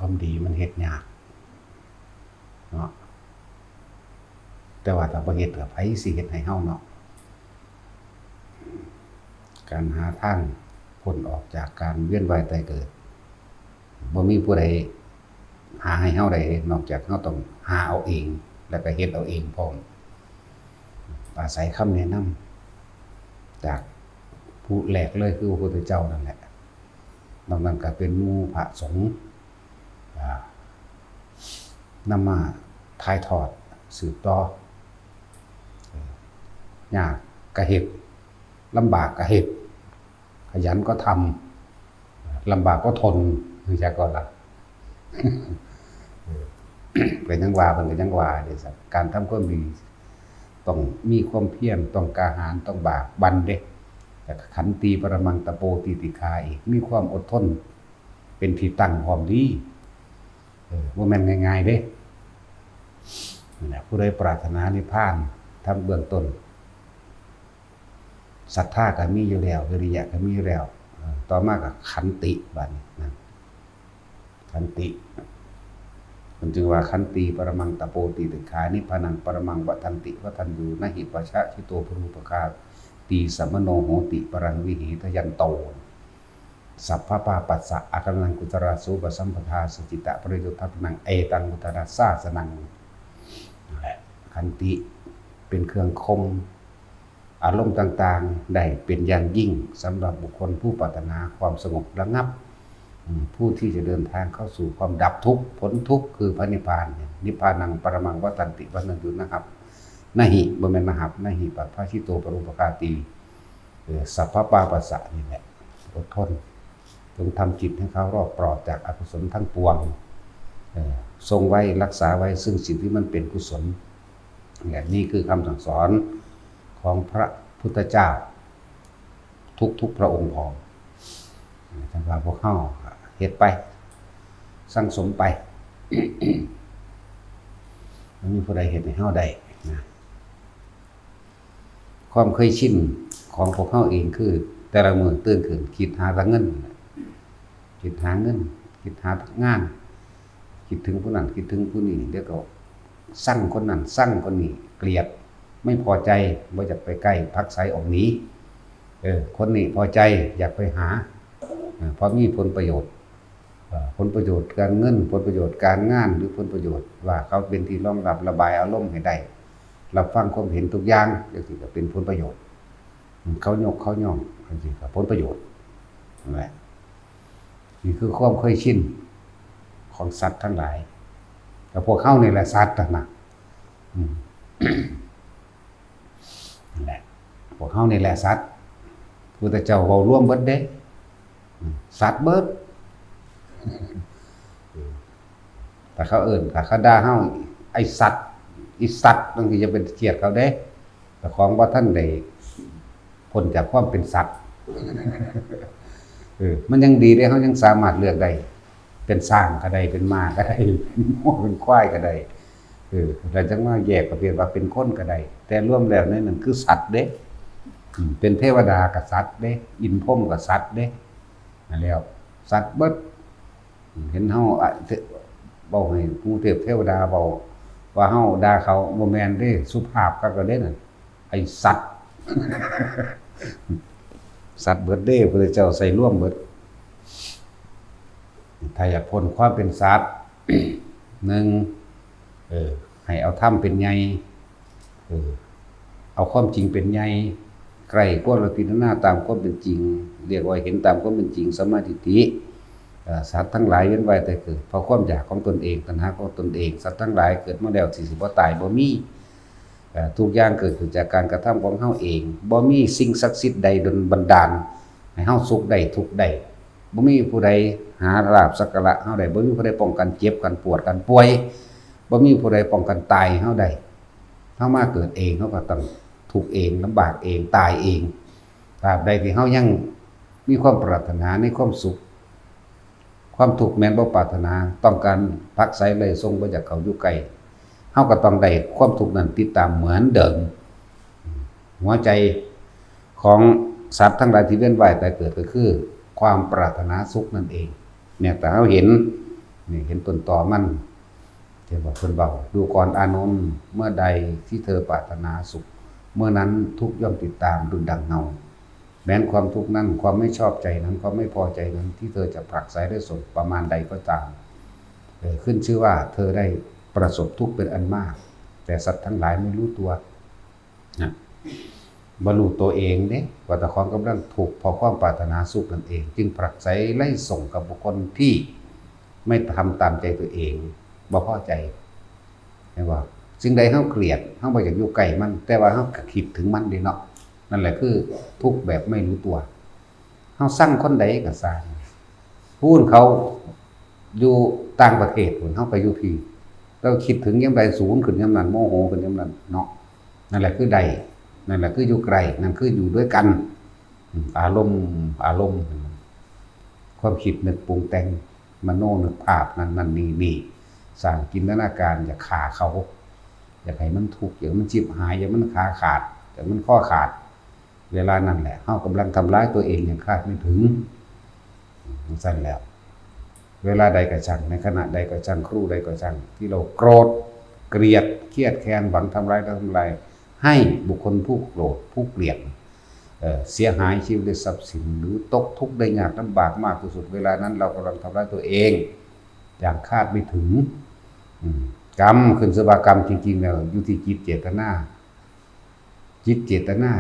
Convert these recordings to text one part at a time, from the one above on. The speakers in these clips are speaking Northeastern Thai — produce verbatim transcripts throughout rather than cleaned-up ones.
ความดีมันเฮ็ดยากเนาะ แต่ว่าถ้าบ่เฮ็ดก็ไผสิเฮ็ดให้เฮาเนาะ การหาทางพ้นออกจากการเวียนว่ายตายเกิด บ่มีผู้ใดหาให้เฮาได้เด้ นอกจากเฮาต้องหาเอาเอง แล้วก็เฮ็ดเอาเองพร้อม อาศัยคำแนะนำจากผู้แรกเลยคือพระพุทธเจ้านั่นแหละ นอกนั้นก็เป็นหมู่พระสงฆ์ อ่า นำมาถ่ายทอดสืบต่อ เออ ยากก็เฮ็ด ลำบากก็เฮ็ด ขยันก็ทำ ลำบากก็ทน รู้จักก่อนล่ะ เออ ก็ยังว่า เพิ่นก็ยังว่าเด้ การทำความดี ต้องมีความเพียร ต้องกล้าหาญ ต้องบากบั่นเด้ แล้วก็ขันติปรมังตะโปติติขาอีก มีความอดทน เป็นที่ตั้งความดี เออ บ่แม่นง่ายๆเด้ นั่นแหละ ผู้ใดปรารถนานิพพาน ทำเบื้องต้น ศรัทธาก็มีอยู่แล้ว วิริยะก็มีอยู่แล้ว เออ ต่อมาก็ขันติ บัดนี้นะ ขันติ มันจึงว่า "ขันติปรมังตะโปติติขา นิพพานังปรมังวัฏฏันติ วัฏฏัญญู นะหิปัสสะจิโตปรูปคาตี สมโนโหติ ปรังวิหิทะยันโต สัพพะปาปัสสะอาการนัง กุตราสูปสัมปทา สุจิตะปริยุทธัพนัง เอตังพุทธาสสะนัง" นั่นแหละ ขันติเป็นเครื่องข่ม อารมณ์ต่างๆ ได้เป็นอย่างยิ่งสำหรับบุคคลผู้ปรารถนาความสงบระงับ อืม ผู้ที่จะเดินทางเข้าสู่ความดับทุกข์ พ้นทุกข์ คือพระนิพพานเนี่ย "นิพพานังปรมังวัฏฏันติ วัฏฏัญญู นะหับ นะหิ" บ่แม่นนะหับ "นะหิปัสสะจิโตปรูปคาตี เออ สัพพะปาปัสสะ" นี่แหละ อดทน จงทำจิตให้เขารอบปลอดจากอกุศลทั้งปวง เออ ทรงไว้ รักษาไว้ซึ่งสิ่งที่มันเป็นกุศล และนี่คือคำสั่งสอนของพระพุทธเจ้า ทุกๆพระองค์พร้อม ท่านว่าพวกเฮาก็เฮ็ดไป สั่งสมไป มันมีผู้ใดเฮ็ดให้เฮาได้นะ ความเคยชินของพวกเฮาเองคือ แต่ละมื้อตื่นขึ้นคิดหาแต่เงิน คิดหาเงิน คิดหางาน คิดถึงผู้นั้น คิดถึงผู้นี้ เดี๋ยวก็ซังคนนั้น ซังคนนี้ เกลียด ไม่พอใจ บ่อยากไปใกล้ ผลักไสออกหนี เออ คนนี้พอใจ อยากไปหา เออ เพราะมีผลประโยชน์ เอ่อ ผลประโยชน์การเงิน ผลประโยชน์การงาน หรือผลประโยชน์ว่าเขาเป็นที่รองรับระบายอารมณ์ให้ได้ รับฟังความเห็นทุกอย่าง จังซี้ก็เป็นผลประโยชน์ เขายกเขาย่อง จังซี้ก็ผลประโยชน์ นั่นแหละ นี่คือความเคยชินของสัตว์ทั้งหลาย แต่พวกเฮานี่แหละสัตว์นะ อืม นั่นแหละ พวกเฮานี่แหละสัตว์ พุทธเจ้าเว้ารวมเบิดเด้ อืม สัตว์เบิด ถ้าเขาเอิ้น ถ้าเขาด่าเฮา "ไอ้สัตว์ อีสัตว์" นั่นคือจะเป็นเกียรติเขาเด้ แต่ของบ่ทันได้พ้นจากความเป็นสัตว์ เออ มันยังดีเด้ เฮายังสามารถเลือกได้ เป็นช้างก็ได้ เป็นม้าก็ได้ เป็นงัว เป็นควายก็ได้ เออ แล้วจังมาแยกประเภทว่าเป็นคนก็ได้ แต่รวมแล้วในนั้นคือสัตว์เด้ อืม เป็นเทวดาก็สัตว์เด้ อินทร์พรหมก็สัตว์เด้ นั่นแล้ว สัตว์เบิด เห็นเฮา อะ เท- เว้าให้หมู่เทพเทวดาเว้าว่าเฮาด่าเขา บ่แม่นเด้ สุภาพคักแล้วเด้นั่น ไอ้สัตว์ สัตว์เบิดเด้ พระเจ้าใส่รวมเบิด ถ้าอยากพ้นความเป็นสัตว์ หนึ่ง เออ ให้เอาธรรมเป็นใหญ่ เออ เอาความจริงเป็นใหญ่ ใคร่ครวญและพิจารณาตามความเป็นจริง เรียกว่าเห็นตามความเป็นจริง สัมมาทิฏฐิ เอ่อ สัตว์ทั้งหลายเวียนว่ายตายเกิด เพราะความอยากของตนเอง ตัณหาของตนเอง สัตว์ทั้งหลายเกิดมาแล้วสิ สิบ่ตายบ่มี เอ่อ ทุกอย่างเกิดขึ้นจากการกระทำของเฮาเอง บ่มีสิ่งศักดิ์สิทธิ์ใดดลบันดาลให้เฮาสุขได้ทุกข์ได้ บ่มีผู้ใดหาลาภสักการะเฮาได้ บ่มีผู้ใดป้องกันเจ็บกันปวดกันป่วย บ่มีผู้ใดป้องกันตายเฮาได้ เฮามาเกิดเอง เฮาก็ต้องทุกข์เอง ลำบากเอง ตายเอง ตราบใดที่เฮายังมีความปรารถนาในความสุข ความทุกข์แม่นบ่ปรารถนา ต้องการผลักไสไล่ส่ง บ่อยากเข้าอยู่ใกล้ เฮาก็ต้องได้ความทุกข์นั้นติดตามเหมือนเดิม หัวใจของสัตว์ทั้งหลายที่เวียนว่ายตายเกิดก็คือความปรารถนาสุขนั่นเอง เนี่ย ถ้าเฮาเห็น นี่เห็นต้นตอมัน เห็นบ่ เพิ่นเว้า ดูก่อนอานนท์ เมื่อใดที่เธอปรารถนาสุข เมื่อนั้นทุกข์ย่อมติดตามดุจดังเงา แม้นความทุกข์นั้น ความไม่ชอบใจนั้น ความไม่พอใจนั้น ที่เธอจะผลักไสและส่งประมาณใดก็ตาม เออ ขึ้นชื่อว่าเธอได้ประสบทุกข์เป็นอันมาก แต่สัตว์ทั้งหลายไม่รู้ตัว นะ บ่ฮู้ตัวเองเด้ ว่าเจ้าของกำลังทุกข์เพราะความปรารถนาสุขนั่นเอง จึงผลักไสไล่ส่งกับบุคคลที่ไม่ทำตามใจตัวเอง บ่พอใจ เห็นบ่ สิ่งใดเฮาเกลียด เฮาบ่อยากอยู่ใกล้มัน แต่ว่าเฮาก็คิดถึงมันเด้เนาะ นั่นแหละคือทุกข์แบบไม่รู้ตัว เฮาซังคนใดก็ซ่าง พู้นเขาอยู่ต่างประเทศพู้น เฮาไปอยู่พี้ แต่ว่าคิดถึงยามใด สูนขึ้นยามนั้น โมโหขึ้นยามนั้นเนาะ นั่นแหละคือได้ นั่นแหละคืออยู่ใกล้ นั่นคืออยู่ด้วยกัน อืม อารมณ์ อารมณ์ ความคิดนึกปรุงแต่ง มโนนึกภาพ นั่นนั่นนี่นี่ สร้างจินตนาการ อยากฆ่าเขา อยากให้มันทุกข์ อยากให้มันชิบหาย อยากให้มันขาขาด อยากให้มันคอขาด เวลานั้นแหละ เฮากำลังทำร้ายตัวเองอย่างคาดไม่ถึง อืม จั่งซั้นแล้ว เวลาใดก็ช่าง ในขณะใดก็ช่าง ครู่ใดก็ช่าง ที่เราโกรธ เกลียด เครียดแค้น หวังทำร้าย ทำลาย ให้บุคคลผู้โกรธ ผู้เกลียด เอ่อ เสียหายชีวิตและทรัพย์สิน หรือตกทุกข์ได้ยากลำบากมากที่สุด เวลานั้นเรากำลังทำร้ายตัวเอง อย่างคาดไม่ถึง อืม กรรม ขึ้นชื่อว่ากรรมจริงๆแล้ว อยู่ที่จิตเจตนา จิตเจตนา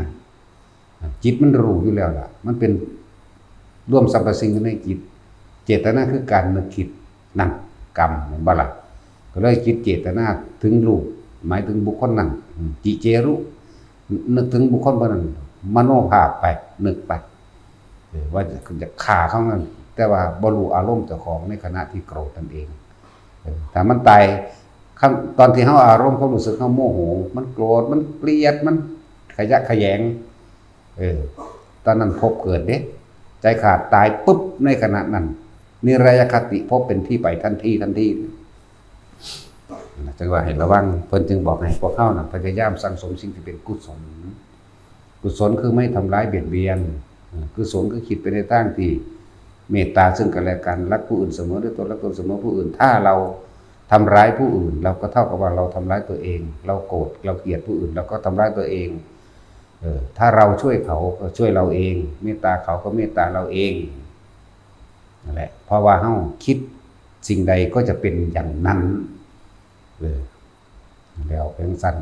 จิตมันรู้อยู่แล้วล่ะ มันเป็นรวมสรรพสิ่งอยู่ในจิต เจตนาคือการนึกคิด นั่นกรรม แม่นบ่ล่ะ ก็เลยจิตเจตนาถึงรูป หมายถึงบุคคลนั้น อืม จิเจรุ นึกถึงบุคคลผู้นั้น มโนภาพไป นึกไป เออ ว่าจะ จะฆ่าเขานั่น แต่ว่าบ่รู้อารมณ์เจ้าของในขณะที่โกรธนั่นเอง เออ ถ้ามันตาย ครั้ง ตอนที่เฮาอารมณ์ความรู้สึกเฮาโมโห มันโกรธ มันเกลียด มันขยะแขยง เออ ตอนนั้นภพเกิดเด้ ใจขาดตายปุ๊บ ในขณะนั้น นิรยคติภพเป็นที่ไปทันทีทันที จั่งว่าให้ระวัง เพิ่นจึงบอกให้พวกเฮาน่ะ พยายามสั่งสมสิ่งที่เป็นกุศล กุศลคือไม่ทำร้ายเบียดเบียน เออ กุศลคือคิดไปในทางที่เมตตาซึ่งกันและกัน รักผู้อื่นเสมอด้วยตน รักตนเสมอผู้อื่น ถ้าเราทำร้ายผู้อื่น เราก็เท่ากับว่าเราทำร้ายตัวเอง เราโกรธ เราเกลียดผู้อื่น เราก็ทำร้ายตัวเอง เออ ถ้าเราช่วยเขา ก็ช่วยเราเอง เมตตาเขา ก็เมตตาเราเอง นั่นแหละ เพราะว่าเฮาคิดสิ่งใดก็จะเป็นอย่างนั้น เออ แล้วเป็นจั่งซั้น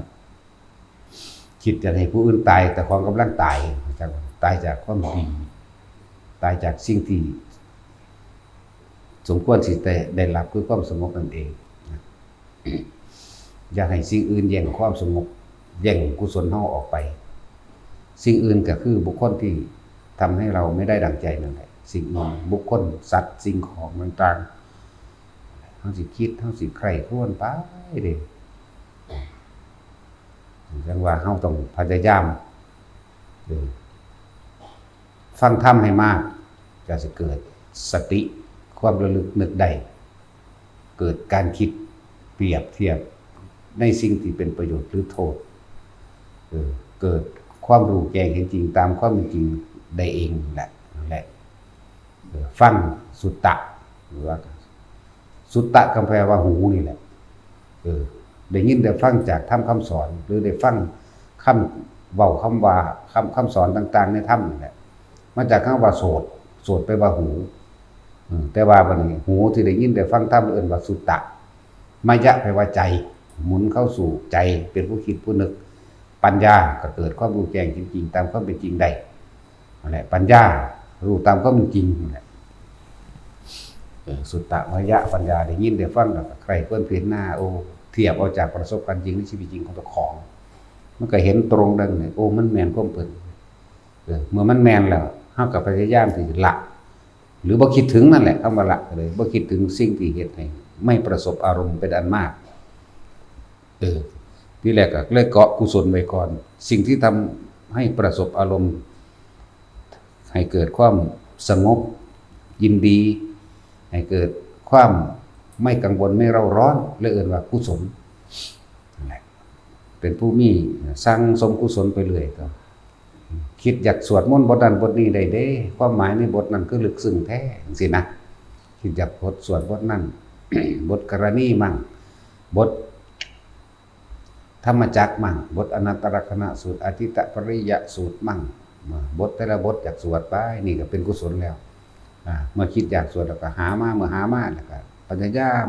คิดจะให้ผู้อื่นตาย แต่ของกำลังตาย ตายจากความดี ตายจากสิ่งที่สมควรสิได้ ได้รับ คือความสงบนั่นเอง อยากให้สิ่งอื่นแย่งความสงบ แย่งกุศลเฮาออกไป สิ่งอื่นก็คือบุคคลที่ทำให้เราไม่ได้ดั่งใจนั่นแหละ สิ่งอื่น บุคคล สัตว์ สิ่งของต่างๆ เฮาสิคิด เฮาสิใคร่ครวญไปเด้ จั่งว่าเฮาต้องพยายาม เออ ฟังธรรมให้มาก ก็สิเกิดสติ ความระลึกนึกได้ เกิดการคิดเปรียบเทียบในสิ่งที่เป็นประโยชน์หรือโทษ เออ เกิดความรู้แจ้งเห็นจริงตามความเป็นจริงได้เองแหละ นั่นแหละ เออ ฟัง สุตตะ หรือว่า สุตตะก็แปลว่าหูนี่แหละ เออ ได้ยินได้ฟังจากธรรมคำสอน หรือได้ฟังคำเว้าคำว่า คำ คำสอนต่างๆในธรรมนี่แหละ มาจากคำว่าโสต โสตแปลว่าหู อืม แต่ว่าบัดนี้ หูที่ได้ยินได้ฟังธรรมเอิ้นว่าสุตตะ มยะแปลว่าใจ หมุนเข้าสู่ใจ เป็นผู้คิดผู้นึก ปัญญาก็เกิดความรู้แจ้งเห็นจริงตามความเป็นจริงได้ นั่นแหละ ปัญญา รู้ตามความเป็นจริงนั่นแหละ เออ สุตตะมยะปัญญา ได้ยินได้ฟังแล้วก็ใคร่ครวญพิจารณา โอ้ เทียบเอาจากประสบการณ์จริงในชีวิตจริงของเจ้าของ มันก็เห็นตรงดังนี้ โอ้ มันแม่นความเพิ่น เออ เมื่อมันแม่นแล้ว เฮาก็พยายามที่จะละ หรือบ่คิดถึงนั่นแหละ คำว่าละก็เลย บ่คิดถึงสิ่งที่เฮ็ดให้ไม่ประสบอารมณ์เป็นอันมาก เออ ทีแรกก็เลยเกาะกุศลไว้ก่อน สิ่งที่ทำให้ประสบอารมณ์ ให้เกิดความสงบ ยินดี ให้เกิดความไม่กังวลไม่เร่าร้อน เลยเอิ้นว่ากุศล นั่นแหละ เป็นผู้มี สั่งสมกุศลไปเรื่อยก็ คิดอยากสวดมนต์บทนั้นบทนี้ได้เด้ ความหมายในบทนั้นคือลึกซึ้งแท้ จั่งซี้นะ คิดอยากบทสวดบทนั้น บทกรณีมั่ง บทธรรมจักรมั่ง บทอนัตตลักษณสูตร อทิตตปริยสูตรมั่ง บทแต่ละบทอยากสวดไป นี่ก็เป็นกุศลแล้ว อ่า เมื่อคิดอยากสวดแล้วก็หามา เมื่อหามาแล้วก็พยายาม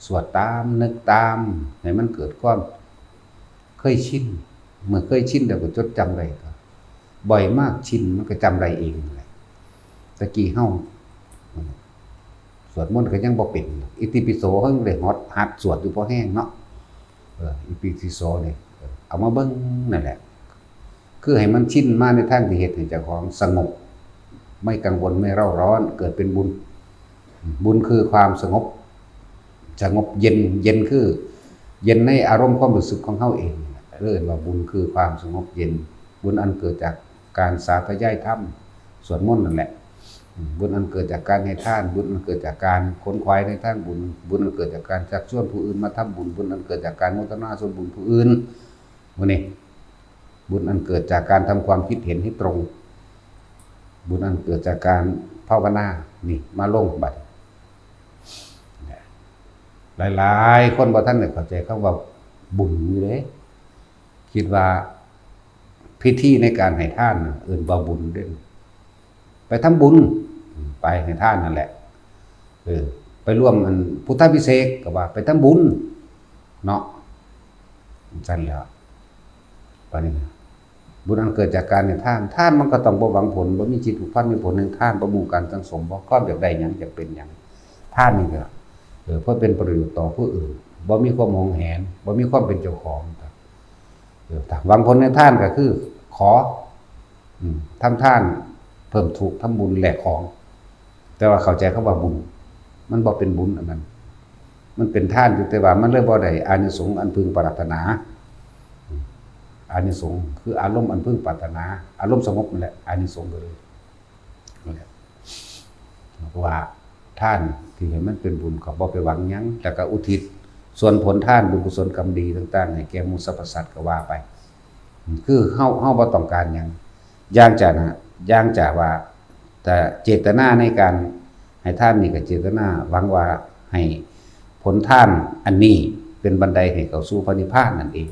สวดตาม นึกตาม ให้มันเกิดความเคยชิน เมื่อเคยชินแล้วก็จดจำได้ ก็บ่อยมากชินมันก็จำได้เองนั่นแหละ ตะกี้เฮาสวดมนต์ก็ยังบ่เป็น อิติปิโสเฮายังได้หัด หัดสวดอยู่พอแฮงเนาะ เออ อิติปิโสนี่ เออ เอามาเบิ่งนั่นแหละ คือให้มันชินมาในทางที่เฮ็ดให้เจ้าของสงบ ไม่กังวล ไม่เร่าร้อน เกิดเป็นบุญ บุญคือความสงบ สงบเย็น เย็นคือ เย็นในอารมณ์ความรู้สึกของเฮาเอง เรียกว่าบุญคือความสงบเย็น บุญอันเกิดจากการสาธยายธรรม สวดมนต์นั่นแหละ บุญอันเกิดจากการให้ทาน บุญอันเกิดจากการขนขวายในทางบุญ บุญอันเกิดจากการชักชวนผู้อื่นมาทำบุญ บุญอันเกิดจากการโมทนาส่วนบุญผู้อื่น มื้อนี้ บุญอันเกิดจากการทำความคิดเห็นให้ตรง บุญอันเกิดจากการภาวนา นี่ มาลงบัด หลายๆคนบ่ทันได้เข้าใจคำว่าบุญอยู่เด้ คิดว่าพิธีในการให้ทานน่ะเอิ้นว่าบุญเด้ ไปทำบุญ ไปให้ทานนั่นแหละ เออ ไปร่วมอันพุทธาภิเษกก็ว่าไปทำบุญ เนาะ ซั่นแหล้ว บัดนี้ บุญอันเกิดจากการให้ทาน ทานมันก็ต้องบ่หวังผล บ่มีจิตผูกพัน มีผลแห่งทาน บ่มุ่งการสังสม บ่ความอยากได้หยัง อยากเป็นหยัง ทานนี่ก็ เออ เพื่อเป็นประโยชน์ต่อผู้อื่น บ่มีความหวงแหน บ่มีความเป็นเจ้าของ เออ ถ้าหวังผลในทานก็คือ ขอ อืม ทำทาน เพิ่มทุกข์ ทำบุญแลกของ แต่ว่าเข้าใจคำว่าบุญ มันบ่เป็นบุญอันนั้น มันเป็นทานอยู่ แต่ว่ามันเลยบ่ได้อานิสงส์อันพึงปรารถนา อืม อานิสงส์คืออารมณ์อันพึงปรารถนา อารมณ์สงบนั่นแหละ อานิสงส์ก็เลย นั่นแหละ เพราะว่าทานที่ให้มันเป็นบุญก็บ่ไปหวังหยัง แล้วก็อุทิศส่วนผลทานบุญกุศลกรรมดีต่างๆ ให้แก่หมู่สรรพสัตว์ก็ว่าไป คือเฮา เฮาบ่ต้องการหยัง อย่างจะนะ อย่างจะว่า แต่เจตนาในการให้ทานนี่ก็เจตนาหวังว่าให้ผลทานอันนี้เป็นบันไดให้เข้าสู่พระนิพพานนั่นเอง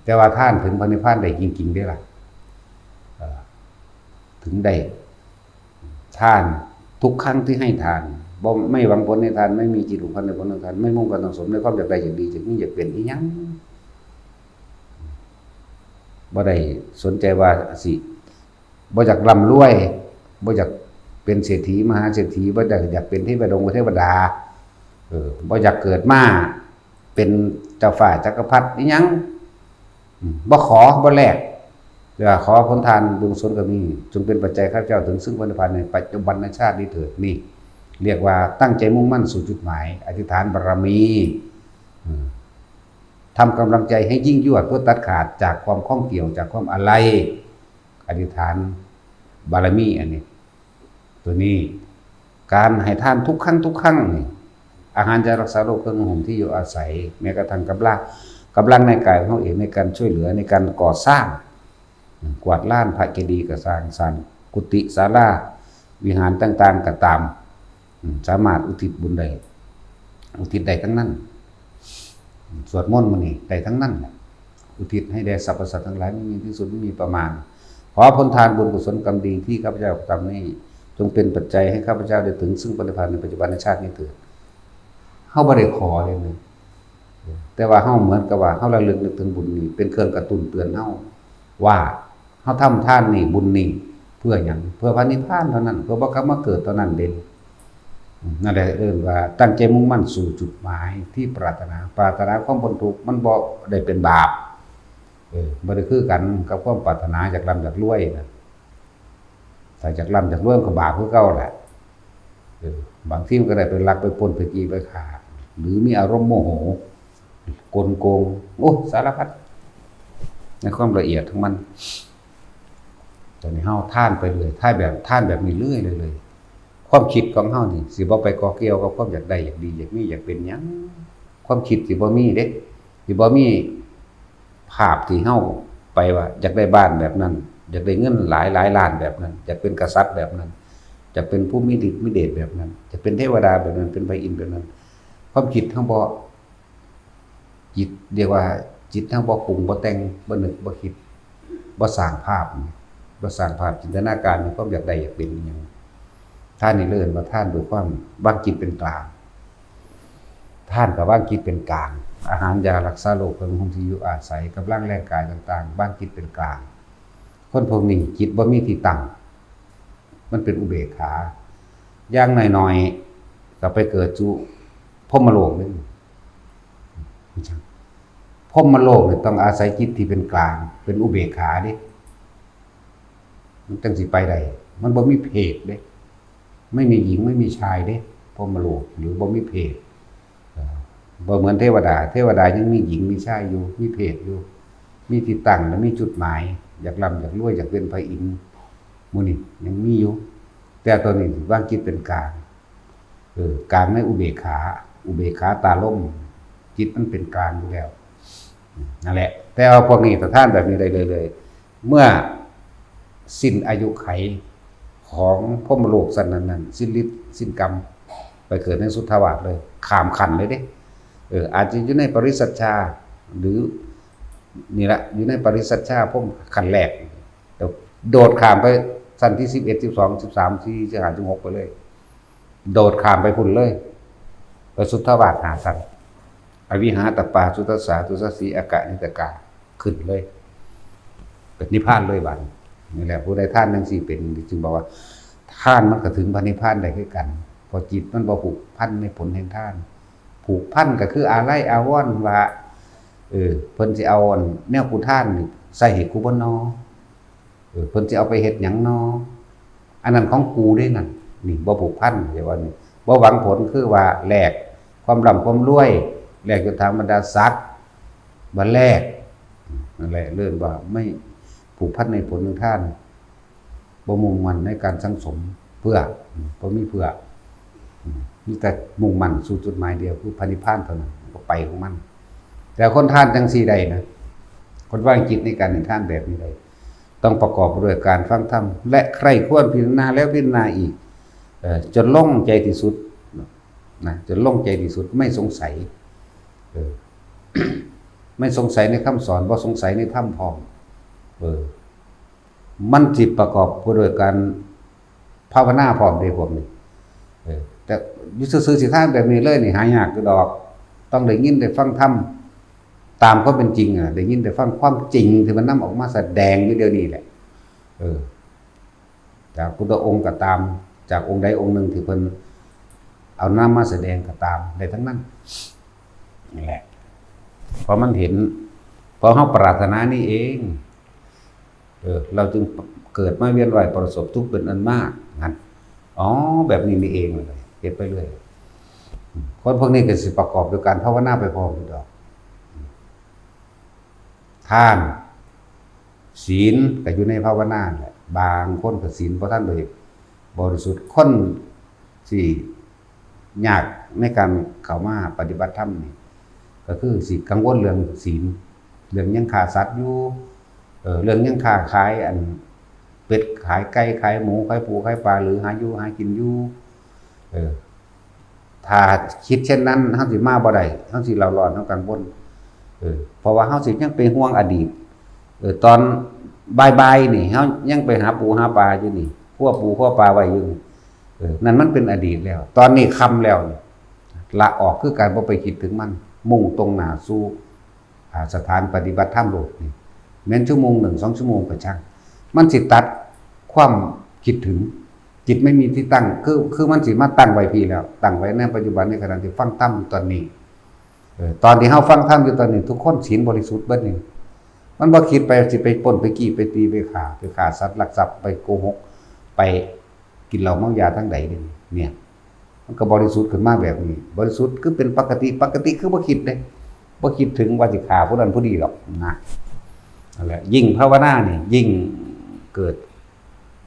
แต่ว่าทานถึงพระนิพพานได้จริงๆ เด้ล่ะ เอ่อ ถึงได้ ทาน ทุกครั้งที่ให้ทาน บ่ ไม่หวังผลในทาน ไม่มีจิตผูกพันในผลของทาน ไม่มุ่งการสังสมในความอยากได้อยากดีอยากมีอยากเป็นอีหยัง บ่ได้สนใจว่าสิ บ่อยากร่ำรวย บ่อยากเป็นเศรษฐีมหาเศรษฐี บ่อยาก อยากเป็นเทวดงเทวดา เออ บ่อยากเกิดมาเป็นเจ้าฟ้าจักรพรรดิอีหยัง อืม บ่ขอ บ่แลก แต่ว่าขอผลทานบุญกุศลก็มี จงเป็นปัจจัยข้าพเจ้าถึงซึ่งพระนิพพานในปัจจุบันชาตินี้เถิด นี่ เรียกว่าตั้งใจมุ่งมั่นสู่จุดหมาย อธิษฐานบารมี อืม ทำกำลังใจให้ยิ่งยวดเพื่อตัดขาดจากความข้องเกี่ยว จากความอาลัย อธิษฐานบารมีอันนี้ ตัวนี้ การให้ทานทุกครั้งทุกครั้งนี่ อาหารยารักษาโรค เครื่องนุ่งห่มที่อยู่อาศัย แม้กระทั่งกำลัง กำลังในกายของเฮาเอง ในการช่วยเหลือ ในการก่อสร้าง กวาดลานพระเจดีย์ก็สร้าง สร้างกุฏิศาลาวิหารต่างๆ ก็ตาม อืม สามารถอุทิศบุญได้ อุทิศได้ทั้งนั้น สวดมนต์มื้อนี้ได้ทั้งนั้นแหละ อุทิศให้แด่สรรพสัตว์ทั้งหลาย ไม่มีที่สุด ไม่มีประมาณ ขอผลทานบุญกุศลกรรมดีที่ข้าพเจ้ากระทำนี้ จงเป็นปัจจัยให้ข้าพเจ้าได้ถึงซึ่งพระนิพพานในปัจจุบันชาตินี้เถิด เฮาบ่ได้ขอเลยนะ แต่ว่าเฮาเหมือนกับว่าเฮาระลึกนึกถึงบุญนี้ เป็นเครื่องกระตุ้นเตือนเฮาว่า เฮาทำทานนี่ บุญนี่ เพื่อหยัง เพื่อพระนิพพานเท่านั้น เพื่อบ่กลับมาเกิดเท่านั้นเด้ อืม นั่นแหละเอิ้นว่าตั้งใจมุ่งมั่นสู่จุดหมายที่ปรารถนา ปรารถนาความพ้นทุกข์ มันบ่ได้เป็นบาป เออ บ่ได้คือกันกับความปรารถนาอยากร่ำอยากรวยนะ ถ้าอยากร่ำอยากรวยมันก็บาปคือเก่าแหละ เออ บางทีมันก็ได้ไปลักไปปล้นไปจี้ไปฆ่า หรือมีอารมณ์โมโห กลโกง โอ้ สารพัด ในความละเอียดของมัน ตอนนี้เฮาทานไปเรื่อย ทานแบบ ทานแบบนี้เรื่อยๆ เลย ความคิดของเฮานี่สิบ่ไปก่อเกี่ยวกับความอยากได้ อยากดี อยากมี อยากเป็นหยัง ความคิดสิบ่มีเด้ สิบ่มีภาพที่เฮาไปว่าอยากได้บ้านแบบนั้น อยากได้เงินหลายหลายล้านแบบนั้น อยากเป็นกษัตริย์แบบนั้น อยากเป็นผู้มีฤทธิ์มีเดชแบบนั้น อยากเป็นเทวดาแบบนั้น เป็นพระอินทร์แบบนั้น ความคิดเฮาบ่ จิต เรียกว่าจิตเฮาบ่ปรุงบ่แต่ง บ่นึกบ่คิด บ่สร้างภาพ บ่สร้างภาพจินตนาการในความอยากได้อยากเป็นอิหยัง ทานนี่เอิ้นว่าทานด้วยความวางจิตเป็นกลาง ทานกับวางจิตเป็นกลาง อาหารยารักษาโรค เครื่องนุ่งห่มที่อยู่อาศัย กำลังแรงกายต่างๆ วางจิตเป็นกลาง คนพวกนี้จิตบ่มีที่ตั้ง มันเป็นอุเบกขา อย่างน้อยๆ ก็ไปเกิดสู่พรหมโลกเลย พรหมโลกเนี่ยต้องอาศัยจิตที่เป็นกลาง เป็นอุเบกขาเด้ มันจังสิไปได้ มันบ่มีเพศเด้ ไม่มีหญิงไม่มีชายเด้ พรหมโลก หรือบ่มีเพศ เอ่อ บ่เหมือนเทวดา เทวดายังมีหญิงมีชายอยู่ มีเพศอยู่ มีที่ตั้งและมีจุดหมาย อยากร่ำอยากรวย อยากเป็นพระอินทร์ หมู่นี้ยังมีอยู่ แต่ตัวนี้วางจิตเป็นกลาง เออ กลางในอุเบกขา อุเบกขาตาลม จิตมันเป็นกลางอยู่แล้ว นั่นแหละ แต่ว่าพวกนี้ถ้าทานแบบนี้ได้เรื่อยๆ เมื่อสิ้นอายุไขของพรหมโลกชั้นนั้นๆ สิ้นฤทธิ์สิ้นกรรม ไปเกิดในสุทธาวาสเลย ข้ามขั้นเลยเด้ เออ อาจจะอยู่ในปริสัชชา หรือ นี่ละ อยู่ในปริสัชชาพรหมขั้นแรก แต่โดดข้ามไปชั้นที่สิบเอ็ด สิบสอง สิบสาม สิบสี่ สิบห้า สิบหก ไปเลย โดดข้ามไปพุ้นเลย ไปสุทธาวาสห้าชั้น อวิหาตปา สุทัสสา ทุสสี อากนิตกา ขึ้นเลย เป็นนิพพานเลยบัดนี้ นี่แหละ ผู้ใดทานจังซี่เป็น จึงบอกว่า ทานมันก็ถึงพระนิพพานได้คือกัน เพราะจิตมันบ่ผูกพันในผลแห่งทาน ผูกพันก็คืออาลัยอาวรณ์ว่า เออ เพิ่นสิเอาอันแนวกูทานนี่ใส่ให้กูบ่นอ เออ เพิ่นสิเอาไปเฮ็ดหยังนอ อันนั้นของกูเด้นั่น นี่บ่ผูกพัน เรียกว่านี่ บ่หวังผล คือว่าแลกความร่ำความรวย แลกยศถาบรรดาศักดิ์ บ่แลก นั่นแหละ เรียกว่าไม่ผูกพันในผลของทาน บ่มุ่งมั่นในการสั่งสมเพื่อ อืม บ่มีเพื่อ อืม มีแต่มุ่งมั่นสู่จุดหมายเดียว คือพระนิพพานเท่านั้น ก็ไปของมัน แต่คนทานจังซี่ได้นะ คนวางจิตในการให้ทานแบบนี้ได้ ต้องประกอบด้วยการฟังธรรม และใคร่ครวญพิจารณาแล้วพิจารณาอีก เอ่อ จนลงใจที่สุดนะ จนลงใจที่สุด ไม่สงสัย เออ ไม่สงสัยในคำสอน บ่สงสัยในธรรมพร้อม เออ มันสิประกอบไปด้วยการภาวนาพร้อมเด้พวกนี้ เออ แต่อยู่ซื่อๆ สิทานแบบนี้เลยนี่หายากอยู่ดอก ต้องได้ยินได้ฟังธรรมตามความเป็นจริงอะ ได้ยินได้ฟังความจริงที่มันนำออกมาแสดงอยู่เดี๋ยวนี้แหละ เออ จากพุทธองค์ก็ตาม จากองค์ใดองค์หนึ่งที่เพิ่นเอานำมาแสดงก็ตาม ได้ทั้งนั้น นี่แหละ เพราะมันเห็น เพราะเฮาปรารถนานี่เอง เออ เราจึงเกิดมาเวียนว่ายประสบทุกข์เป็นอันมาก นั่น อ๋อ แบบนี้นี่เองเลย เฮ็ดไปเรื่อย คนพวกนี้ก็สิประกอบด้วยการภาวนาไปพร้อมอยู่ดอก ทาน ศีลก็อยู่ในภาวนาแหละ บางคนก็ศีลบ่ทันได้บริสุทธิ์ คนที่ยากในการเข้ามาปฏิบัติธรรมนี่ ก็คือสิกังวลเรื่องศีล เรื่องยังฆ่าสัตว์อยู่ เออ เรื่องยังค้าขายอัน เป็ดขายไก่ขายหมูขายปูขายปลา หรือหาอยู่หากินอยู่ เออ ถ้าคิดเช่นนั้น เฮาสิมาบ่ได้ เฮาสิเร่าร้อน เฮากังวล เออ เพราะว่าเฮาสิยังไปห่วงอดีต เออ ตอนบ่ายๆ นี่ เฮายังไปหาปูหาปลาอยู่นี่ ครัวปูครัวปลาไว้อยู่นี่ เออ นั่นมันเป็นอดีตแล้ว ตอนนี้ค่ำแล้วนี่ ละออกคือการบ่ไปคิดถึงมัน มุ่งตรงหน้าสู่ อ่า สถานปฏิบัติธรรมโลดนี่ แม่นชั่วโมงหนึ่ง สองชั่วโมงก็ช่าง มันสิตัดความคิดถึง จิตไม่มีที่ตั้ง คือ คือมันสิมาตั้งไว้พี้แล้ว ตั้งไว้ในปัจจุบัน ในขณะที่ฟังธรรมอยู่ตอนนี้ เออ ตอนที่เฮาฟังธรรมอยู่ตอนนี้ ทุกคนศีลบริสุทธิ์เบิดนี่ มันบ่คิดไปสิไปปล้นไปจี้ไปตีไปฆ่า ไปฆ่าสัตว์ลักทรัพย์ ไปโกหก ไปกินเหล้าเมายาทางใดเด้ เนี่ย มันก็บริสุทธิ์ขึ้นมาแบบนี้ บริสุทธิ์คือเป็นปกติ ปกติคือบ่คิดเด้ บ่คิดถึงว่าสิฆ่าผู้นั้นผู้นี้หรอกนะ นั่นแหละ ยิ่งภาวนานี่ ยิ่งเกิด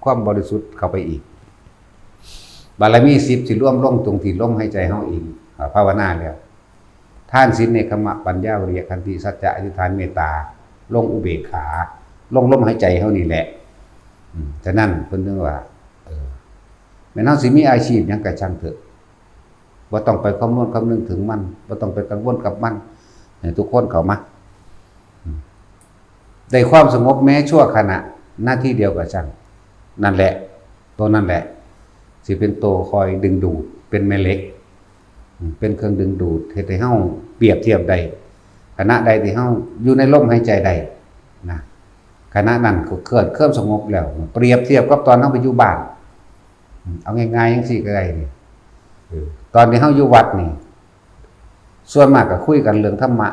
ความบริสุทธิ์เข้าไปอีก บารมีสิบสิรวมลงตรงที่ลมหายใจเฮาเอง อ่า ภาวนาแล้ว ทาน ศีล เนกขัมมะ ปัญญา วิริยะ ขันติ สัจจะ อธิษฐาน เมตตา ลงอุเบกขา ลงลมหายใจเฮานี่แหละ อืม ฉะนั้นเพิ่นถึงว่า เออ แม้นเฮาสิมีอาชีพหยังก็ช่างเถอะ บ่ต้องไปคำนวณคำนึงถึงมัน บ่ต้องไปกังวลกับมัน ให้ทุกคนเข้ามา ได้ความสงบแม้ชั่วขณะ นาทีเดียวก็ช่าง นั่นแหละ ตัวนั่นแหละ สิเป็นตัวคอยดึงดูด เป็นแม่เหล็ก เป็นเครื่องดึงดูด เฮ็ดให้เฮาเปรียบเทียบได้ ขณะใดที่เฮาอยู่ในลมหายใจได้นะ ขณะนั้นก็เกิดความสงบแล้ว เปรียบเทียบกับตอนเฮาไปอยู่บ้าน เอาง่ายๆจังซี่ก็ได้นี่ เออ ตอนที่เฮาอยู่วัดนี่ ส่วนมากก็คุยกันเรื่องธรรมะ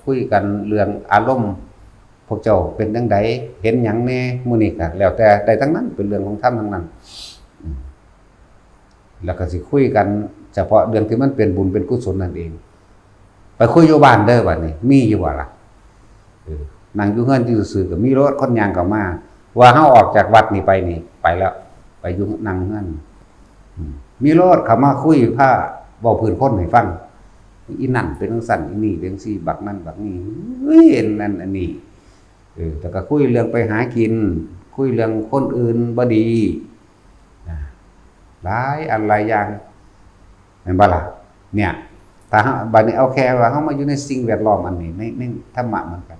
คุยกันเรื่องอารมณ์ พวกเจ้าเป็นจั่งใด เห็นหยังแหน่ มื้อนี้ก็แล้วแต่ ได้ทั้งนั้น เป็นเรื่องของธรรมทั้งนั้น อืม แล้วก็สิคุยกันเฉพาะเรื่องที่มันเป็นบุญเป็นกุศลนั่นเอง ไปคุยอยู่บ้านเด้อบัดนี้ มีอยู่บ่ล่ะ เออ นั่งอยู่เฮือนอยู่ซื่อๆก็มีโลดคนย่างเข้ามา ว่าเฮาออกจากวัดนี่ไปนี่ ไปแล้ว ไปอยู่นั่งเฮือน อืม มีโลดเข้ามาคุย พาเว้าพื้นคนให้ฟัง อีนั่นเป็นจั่งซั้น อีนี่เป็นจั่งซี้ บักนั่นบักนี่ เฮ้ย อันนั้นอันนี้ เออ แล้วก็คุยเรื่องไปหากิน คุยเรื่องคนอื่นบ่ดี อ่า หลายอันหลายอย่าง แม่นบ่ล่ะ เนี่ย ถ้าเฮา บัดนี้เอาแค่ว่าเฮามาอยู่ในสิ่งแวดล้อมอันนี้ ใน ในธรรมะเหมือนกัน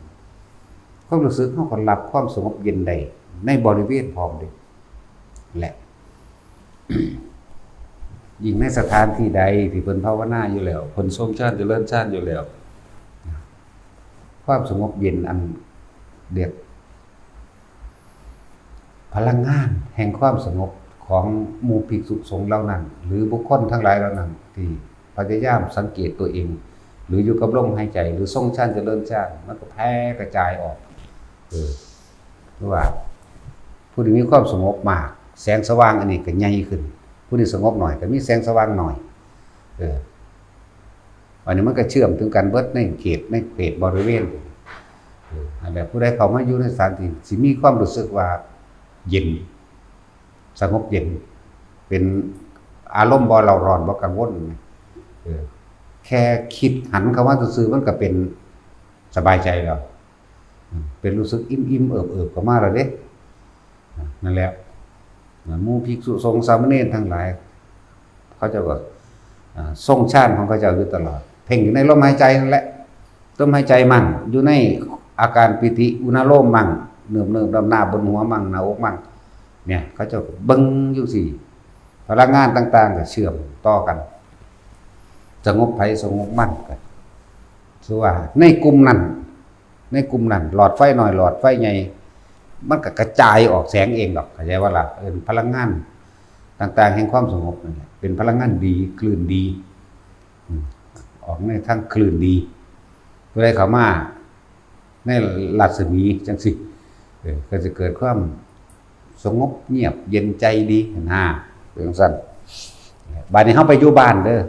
ความรู้สึกเฮาก็รับความสงบเย็นได้ ในบริเวณพร้อมเด้ และ ยิ่งในสถานที่ใดที่เพิ่นภาวนาอยู่แล้ว เพิ่นทรงฌานเจริญฌานอยู่แล้ว ความสงบเย็นอันเรียก พลังงานแห่งความสงบของหมู่ภิกษุสงฆ์เหล่านั้น หรือบุคคลทั้งหลายเหล่านั้น ที่พยายามสังเกตตัวเอง หรืออยู่กับลมหายใจ หรือทรงฌานเจริญฌาน มันก็แผ่กระจายออก เออ หรือว่า ผู้ที่มีความสงบมาก แสงสว่างอันนี้ก็ใหญ่ขึ้น ผู้ที่สงบหน่อยก็มีแสงสว่างหน่อย เออ อันนี้มันก็เชื่อมถึงกันเบิดในเขต ในเขตบริเวณ เออ นั่นแหละ ผู้ใดเข้ามาอยู่ในสถานที่ สิมีความรู้สึกว่าเย็น สงบเย็น เป็นอารมณ์บ่เร่าร้อน บ่กังวลนะ เออ แค่คิดหันเข้ามาซื่อๆ มันก็เป็นสบายใจแล้ว อืม เป็นรู้สึกอิ่มๆ เอิบๆ เข้ามาแล้วเด้ นั่นแหละ หมู่ภิกษุสงฆ์สามเณรทั้งหลาย เขาเจ้าก็ อ่า ทรงฌานของเขาเจ้าอยู่ตลอด เพ่งอยู่ในลมหายใจนั่นแหละ ลมหายใจมั่ง อยู่ในอาการปีติอุณาโลมมั่ง เนิบๆ ดำหน้าบนหัวมั่ง หน้าอกมั่ง เนี่ย เขาเจ้าก็เบิ่งอยู่สิ พลังงานต่างๆ ก็เชื่อมต่อกัน สงบไผสงบมันกัน คือว่าในกลุ่มนั้น ในกลุ่มนั้น หลอดไฟน้อย หลอดไฟใหญ่ มันก็กระจายออกแสงเองดอก เข้าใจบ่ล่ะ เออ พลังงานต่างๆ แห่งความสงบนั่นแหละ เป็นพลังงานดี คลื่นดี อืม ออกในทางคลื่นดี ผู้ใดเข้ามาในรัศมีจั่งซี้ เออ ก็จะเกิดความสงบเงียบเย็นใจดีนะ เป็นจั่งซั้น บัดนี้เฮาไปอยู่บ้านเด้อ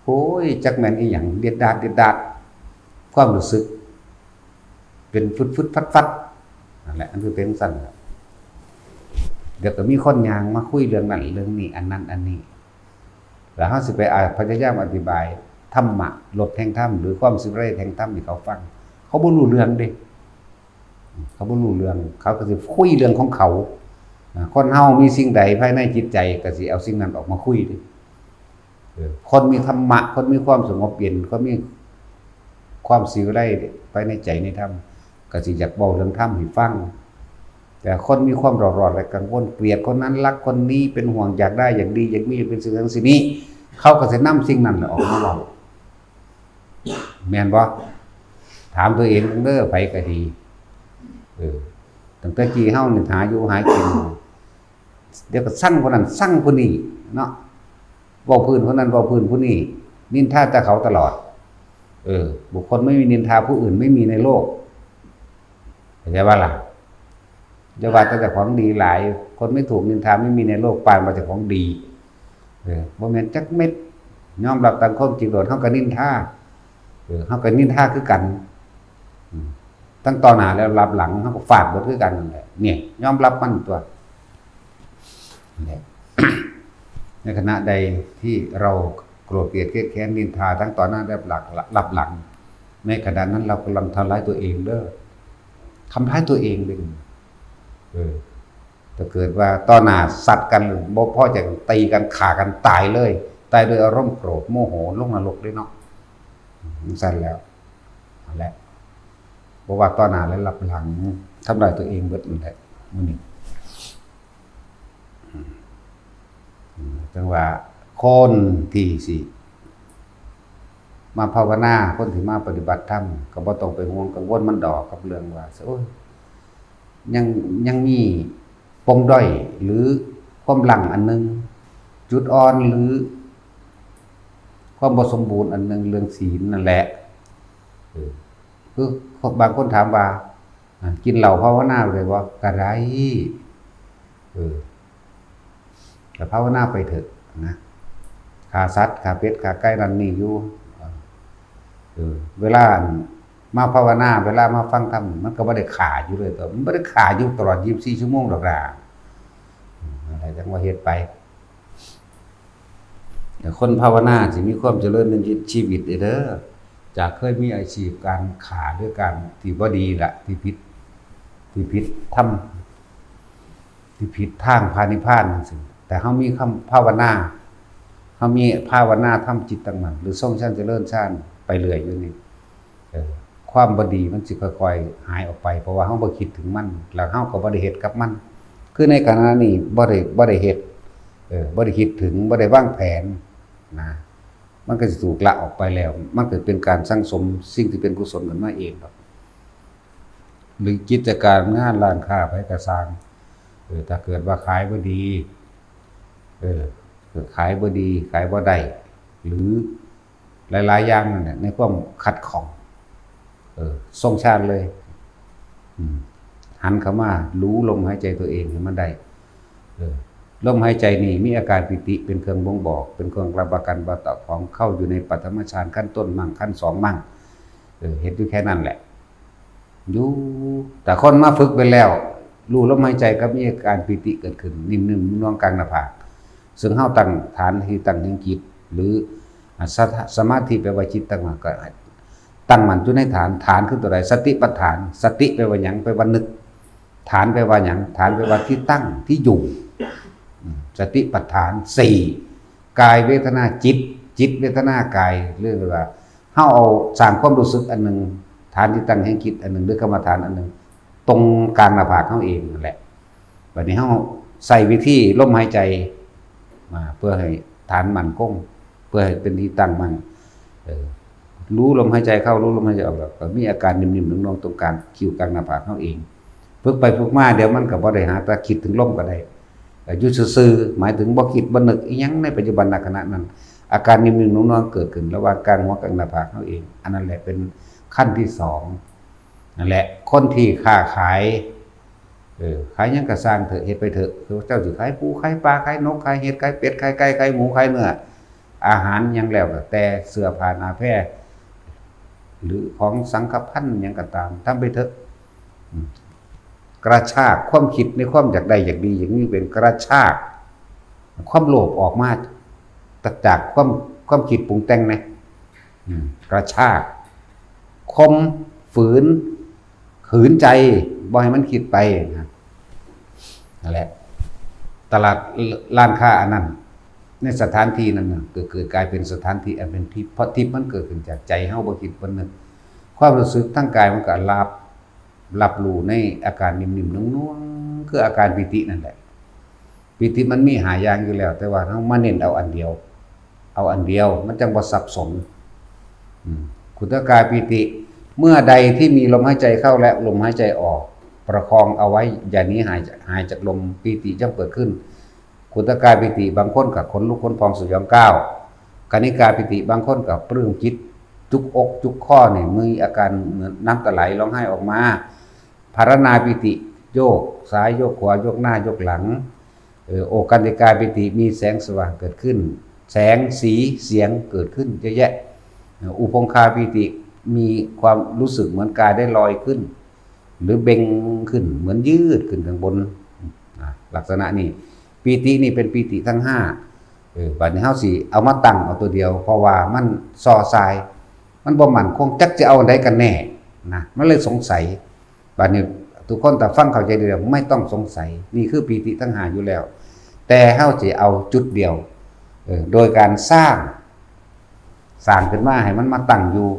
โอ้ย จักแม่นอีหยัง เด็ดดาด เด็ดดาด ความรู้สึก เป็นฟึดๆ ฟัดๆ นั่นแหละ อันคือเป็นจั่งซั้น เดี๋ยวก็มีคนย่างมาคุยเรื่องนั้นเรื่องนี้ อันนั้นอันนี้ แล้วเฮาสิไป อ่า พยายามอธิบายธรรมะ รสแห่งธรรม หรือความสิวิไลแห่งธรรมให้เขาฟัง เขาบ่รู้เรื่องเด้ เขาบ่รู้เรื่อง เขาก็สิคุยเรื่องของเขา อ่า คนเฮามีสิ่งใดภายในจิตใจ ก็สิเอาสิ่งนั้นออกมาคุยเด้ เออ คนมีธรรมะ คนมีความสงบเย็น คนมีความสิวิไลภายในใจในธรรม ก็สิอยากเว้าเรื่องธรรมให้ฟัง แต่คนมีความเร่าร้อนและกังวล เกลียดคนนั้น รักคนนี้ เป็นห่วง อยากได้ อยากดี อยากมี อยากเป็นสิ่งนั้นสิ่งนี้ เขาก็สินำสิ่งนั้นแหละออกมาเว้า แม่นบ่ ถามตัวเองเด้อ ไผก็ดี เออ ตั้งแต่กี้เฮานี่หาอยู่หากิน เดี๋ยวก็ซังคนนั้นซังคนนี้เนาะ เว้าพื้นคนนั้นเว้าพื้นคนนี้ นินทาแต่เขาตลอด เออ บุคคลไม่มีนินทาผู้อื่นไม่มีในโลก เข้าใจบ่ล่ะ อย่าว่าแต่เจ้าของดีหลาย คนไม่ถูกนินทาไม่มีในโลก ปานว่าเจ้าของดี เออ บ่แม่นจักเม็ด ยอมรับตามความจริงโลด เฮาก็นินทา เออ เฮาก็นินทาคือกัน อืม ทั้งต่อหน้าและรับหลัง เฮาก็ฟาดเบิดคือกันนั่นแหละ เนี่ย ยอมรับมันตัว เนี่ย ในขณะใดที่เราโกรธเกลียดเคียดแค้นนินทาทั้งต่อหน้าและรับหลัง ในขณะนั้นเรากำลังทำร้ายตัวเองเด้อ ทำร้ายตัวเองเด้อ เออ ถ้าเกิดว่าต่อหน้าซัดกัน บ่พอใจกัน ตีกัน ฆ่ากันตายเลย ตายโดยอารมณ์โกรธโมโหลงนรกเลยเนาะ จั่งซั้นแล้ว นั่นแหละ บ่ว่าต่อหน้าและลับหลัง ทำลายตัวเองเบิดนั่นแหละ มื้อนี้ จั่งว่าคนที่สิมาภาวนา คนที่มาปฏิบัติธรรม ก็บ่ต้องไปห่วงกังวลมันดอก กับเรื่องว่า โอ้ย ยัง ยังมีปมด้อย หรือความลังอันหนึ่ง จุดอ่อน หรือความบ่สมบูรณ์อันหนึ่ง เรื่องศีลนั่นแหละ เออ คือบางคนถามว่า อ่า กินเหล้าภาวนาได้บ่ ก็ได้ เออ ก็ภาวนาไปเถอะนะ ฆ่าสัตว์ ฆ่าเป็ด ฆ่าไก่นั่นนี่อยู่ เออ เวลามาภาวนา เวลามาฟังธรรม มันก็บ่ได้ฆ่าอยู่เลย มันบ่ได้ฆ่าอยู่ตลอดยี่สิบสี่ชั่วโมงดอกล่ะ อืม นั่นแหละ จั่งว่าเฮ็ดไป แต่คนภาวนาสิมีความเจริญในชีวิตเด้อ จากเคยมีอาชีพการค้าหรือการที่บ่ดีละ ที่ผิด ที่ผิดธรรม ที่ผิดทางพระนิพพานจั่งซี้ แต่เฮามีคำภาวนา เฮามีภาวนาทำจิตตั้งมั่น หรือทรงฌานเจริญฌานไปเรื่อยอยู่นี่ เออ ความบ่ดีมันสิค่อยๆหายออกไป เพราะว่าเฮาบ่คิดถึงมัน แล้วเฮาก็บ่ได้เฮ็ดกับมัน คือในขณะนี้บ่ได้ บ่ได้เฮ็ด เออ บ่ได้คิดถึง บ่ได้วางแผนนะ มันก็สิถูกละออกไปแล้ว มันก็เป็นการสั่งสมสิ่งที่เป็นกุศลขึ้นมาเองดอก หรือกิจการงานร้านค้าไผก็ซ่าง เออ ถ้าเกิดว่าขายบ่ดี เออ ขายบ่ดี ขายบ่ได้ หรือหลายๆอย่างนั่นแหละ ในความขัดข้อง เออ ทรงฌานเลย อืม หันเข้ามารู้ลมหายใจตัวเองให้มันได้ เออ ลมหายใจนี่มีอาการปีติเป็นเครื่องบ่งบอก เป็นเครื่องรับประกันว่าเจ้าของเข้าอยู่ในปฐมฌานขั้นต้นมั่ง ขั้นสองมั่ง เออ เฮ็ดอยู่แค่นั้นแหละ อยู่ แต่คนมาฝึกไปแล้ว รู้ลมหายใจก็มีอาการปีติเกิดขึ้น นิ่มๆนวลๆกลางหน้าผาก ซึ่งเฮาตั้งฐานที่ตั้งแห่งจิต หรือ อ่า สถ- สมาธิแปลว่าจิตตั้งมั่น ก็ตั้งมั่นอยู่ในฐาน ฐานคือตัวใด สติปัฏฐาน สติแปลว่าหยัง แปลว่านึก ฐานแปลว่าหยัง ฐานแปลว่าที่ตั้ง ที่อยู่ อืม สติปัฏฐานสี่ กายเวทนาจิต จิตเวทนากาย เรียกว่า เฮาเอาสร้างความรู้สึกอันหนึ่ง ฐานที่ตั้งแห่งจิตอันหนึ่ง หรือกรรมฐานอันหนึ่ง ตรงกลางหน้าผากเฮาเองนั่นแหละ บัดนี้เฮาใช้วิธีลมหายใจมาเพื่อให้ฐานมั่นคง เพื่อให้เป็นที่ตั้งมั่น เออ รู้ลมหายใจเข้า รู้ลมหายใจออก แล้วก็มีอาการนิ่มๆนวลๆตรงกลางคิ้วกลางหน้าผากเฮาเอง ฝึกไปฝึกมา เดี๋ยวมันก็บ่ได้หาแต่คิดถึงลมก็ได้ เอ่อ อยู่ซื่อๆ หมายถึงบ่คิดบ่นึกอิหยังในปัจจุบันขณะนั้น อาการนิ่มๆนวลๆเกิดขึ้นระหว่างกลางหัวกับหน้าผากเฮาเอง อันนั้นแหละเป็นขั้นที่สอง นั่นแหละ คนที่ค้าขาย เออ ขายหยังก็ซ่างเถอะ เฮ็ดไปเถอะ คือเจ้าสิขายปู ขายปลา ขายนก ขายเห็ด ขายเป็ด ขายไก่ ขายหมู ขายเนื้อ อาหารหยังแล้วก็แต่ เสื้อผ้าหน้าแพร หรือของสังฆภัณฑ์หยังก็ตาม ทำไปเถอะ อืม กระชากความคิดในความอยากได้อยากดีอยากมี เป็นกระชากความโลภออกมาจาก จากความ ความคิดปรุงแต่งนะ อืม กระชาก ข่ม ฝืน ขืนใจ บ่ให้มันคิดไปนะ นั่นแหละ ตลาด ร้านค้าอันนั้น ในสถานที่นั้นน่ะ ก็เกิดกลายเป็นสถานที่อันเป็นทิพย์ เพราะทิพย์มันเกิดขึ้นจากใจเฮาบ่คิดบ่นึก ความรู้สึกทางกายมันก็รับ รับรู้ในอาการนิ่มๆนวลๆ คืออาการปีตินั่นแหละ ปีติมันมีห้าอย่างอยู่แล้ว แต่ว่าเฮามาเน้นเอาอันเดียว เอาอันเดียว มันจั่งบ่สับสน อืม ขุทกายปีติ เมื่อใดที่มีลมหายใจเข้าและลมหายใจออก ประคองเอาไว้ อย่าหนีหาย หายจากลม ปีติย่อมเกิดขึ้น ขุทกายปีติ บางคนก็ขนลุกขนพองสยองก้าว คณิกายปีติ บางคนก็ปลื้มจิต จุกอกจุกคอนี่ มีอาการเหมือนน้ำตาไหลร้องไห้ออกมา ภารณาปีติ โยกซ้ายโยกขวา โยกหน้าโยกหลัง เออ โอกันติกาปีติ มีแสงสว่างเกิดขึ้น แสงสีเสียงเกิดขึ้นเยอะแยะ เออ อุพงคาปีติ มีความรู้สึกเหมือนกายได้ลอยขึ้น หรือเบ่งขึ้น เหมือนยืดขึ้นข้างบน อ่ะ ลักษณะนี้ ปีตินี่เป็นปีติทั้งห้า เออ บัดนี้เฮาสิเอามาตั้งเอาตัวเดียว เพราะว่ามันซอซาย มันบ่มั่นคง จักสิเอาอันใดกันแน่นะ มันเลยสงสัย บัดนี้ทุกคนถ้าฟังเข้าใจดีแล้ว ไม่ต้องสงสัย นี่คือปีติทั้งห้าอยู่แล้ว แต่เฮาสิเอาจุดเดียว เออ โดยการสร้าง สร้างขึ้นมาให้มันมาตั้งอยู่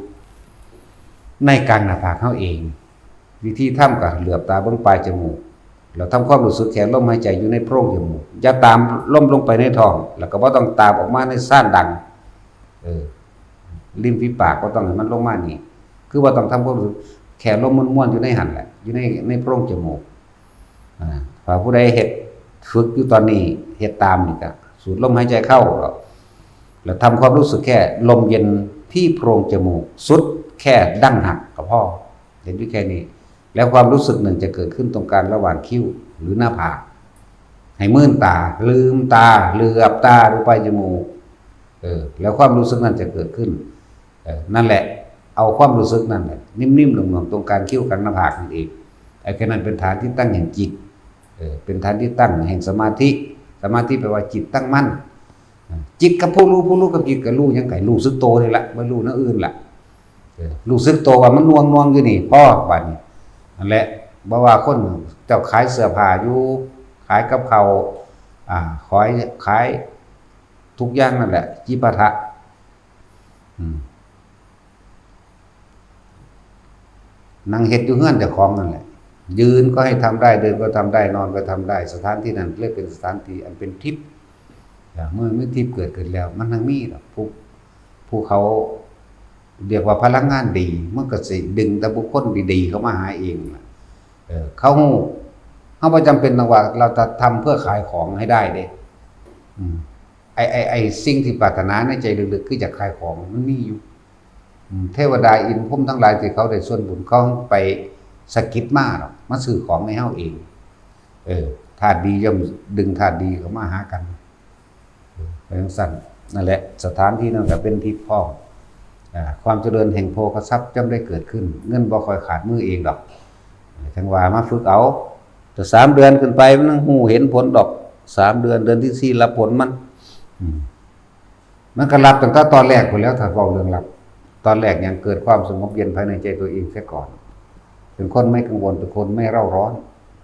ในกลางหน้าผากเฮาเอง วิธีทำก็เหลือบตาเบิ่งปลายจมูก แล้วทำความรู้สึกแค่ลมหายใจอยู่ในโพรงจมูก อย่าตามลมลงไปในท้อง แล้วก็บ่ต้องตามออกมาในซ่านดัง เออ ริมฝีปากบ่ต้องให้มันลงมานี่ คือบ่ต้องทำความรู้สึก แค่ลมม้วนๆอยู่ในหั่นแหละ อยู่ใน ในโพรงจมูก อ่า ถ้าผู้ใดเฮ็ด ฝึกอยู่ตอนนี้ เฮ็ดตามนี่ก็สูดลมหายใจเข้า แล้วทำความรู้สึกแค่ลมเย็นที่โพรงจมูก สุดแค่ดั้งหักก็พอ เห็นอยู่แค่นี้ แล้วความรู้สึกหนึ่งจะเกิดขึ้นตรงกลางระหว่างคิ้วหรือหน้าผาก ให้มื่นตา ลืมตา เหลือบตาดูปลายจมูก เออ แล้วความรู้สึกนั้นจะเกิดขึ้น เออ นั่นแหละ เอาความรู้สึกนั่นแหละ นิ่มๆ นุ่มๆ ตรงกลางคิ้วกลางหน้าผากนั่นเอง ไอ้แค่นั้นเป็นฐานที่ตั้งแห่งจิต เออ เป็นฐานที่ตั้งแห่งสมาธิ สมาธิแปลว่าจิตตั้งมั่น จิตกับผู้รู้ ผู้รู้กับจิตก็รู้หยัง ก็รู้สึกโตนี่ละ บ่รู้แนวอื่นละ เออ รู้สึกโตว่ามันน่วงๆอยู่นี่ พอ บัดนี้ นั่นแหละ บ่ว่าคนเจ้าขายเสื้อผ้าอยู่ ขายกับข้าว อ่า ขาย ขายทุกอย่างนั่นแหละ จิปาถะ อืม นั่งเฮ็ดอยู่เฮือนเจ้าของนั่นแหละ ยืนก็ให้ทำได้ เดินก็ทำได้ นอนก็ทำได้ สถานที่นั้นเรียกเป็นสถานที่อันเป็นทิพย์ อ่า เมื่อมีทิพย์เกิดขึ้นแล้ว มันทั้งมีดอก ผู้ ผู้เขาเรียกว่าพลังงานดี มันก็สิดึงแต่บุคคลดีๆเข้ามาหาเองล่ะ เออ เขาฮู้ เขาบ่จำเป็นต้องว่าเราจะทำเพื่อขายของให้ได้เด้ อืม ไอ้ ไอ้ ไอ้สิ่งที่ปรารถนาในใจลึกๆ คืออยากขายของ มันมีอยู่ อืม เทวดาอินทร์พรหมทั้งหลายที่เขาได้ส่วนบุญ เขาไปสะกิดมาดอก มาซื้อของให้เฮาเอง เออ ธาตุดีย่อมดึงธาตุดีเข้ามาหากัน เออ เป็นจั่งซั้น นั่นแหละ สถานที่นั้นก็เป็นทิพย์พร้อม อ่า ความเจริญแห่งโภคทรัพย์ย่อมได้เกิดขึ้น เงินบ่ค่อยขาดมือเองดอก จั่งว่ามาฝึกเอา แต่สามเดือนขึ้นไปมันฮู้เห็นผลดอก สามเดือน เดือนที่สี่รับผลมัน อืม มันก็รับตั้งแต่ตอนแรกพู้นแหล้ว ถ้าเว้าเรื่องรับ ตอนแรกหยัง เกิดความสงบเย็นภายในใจตัวเองเสียก่อน เป็นคนไม่กังวล เป็นคนไม่เร่าร้อน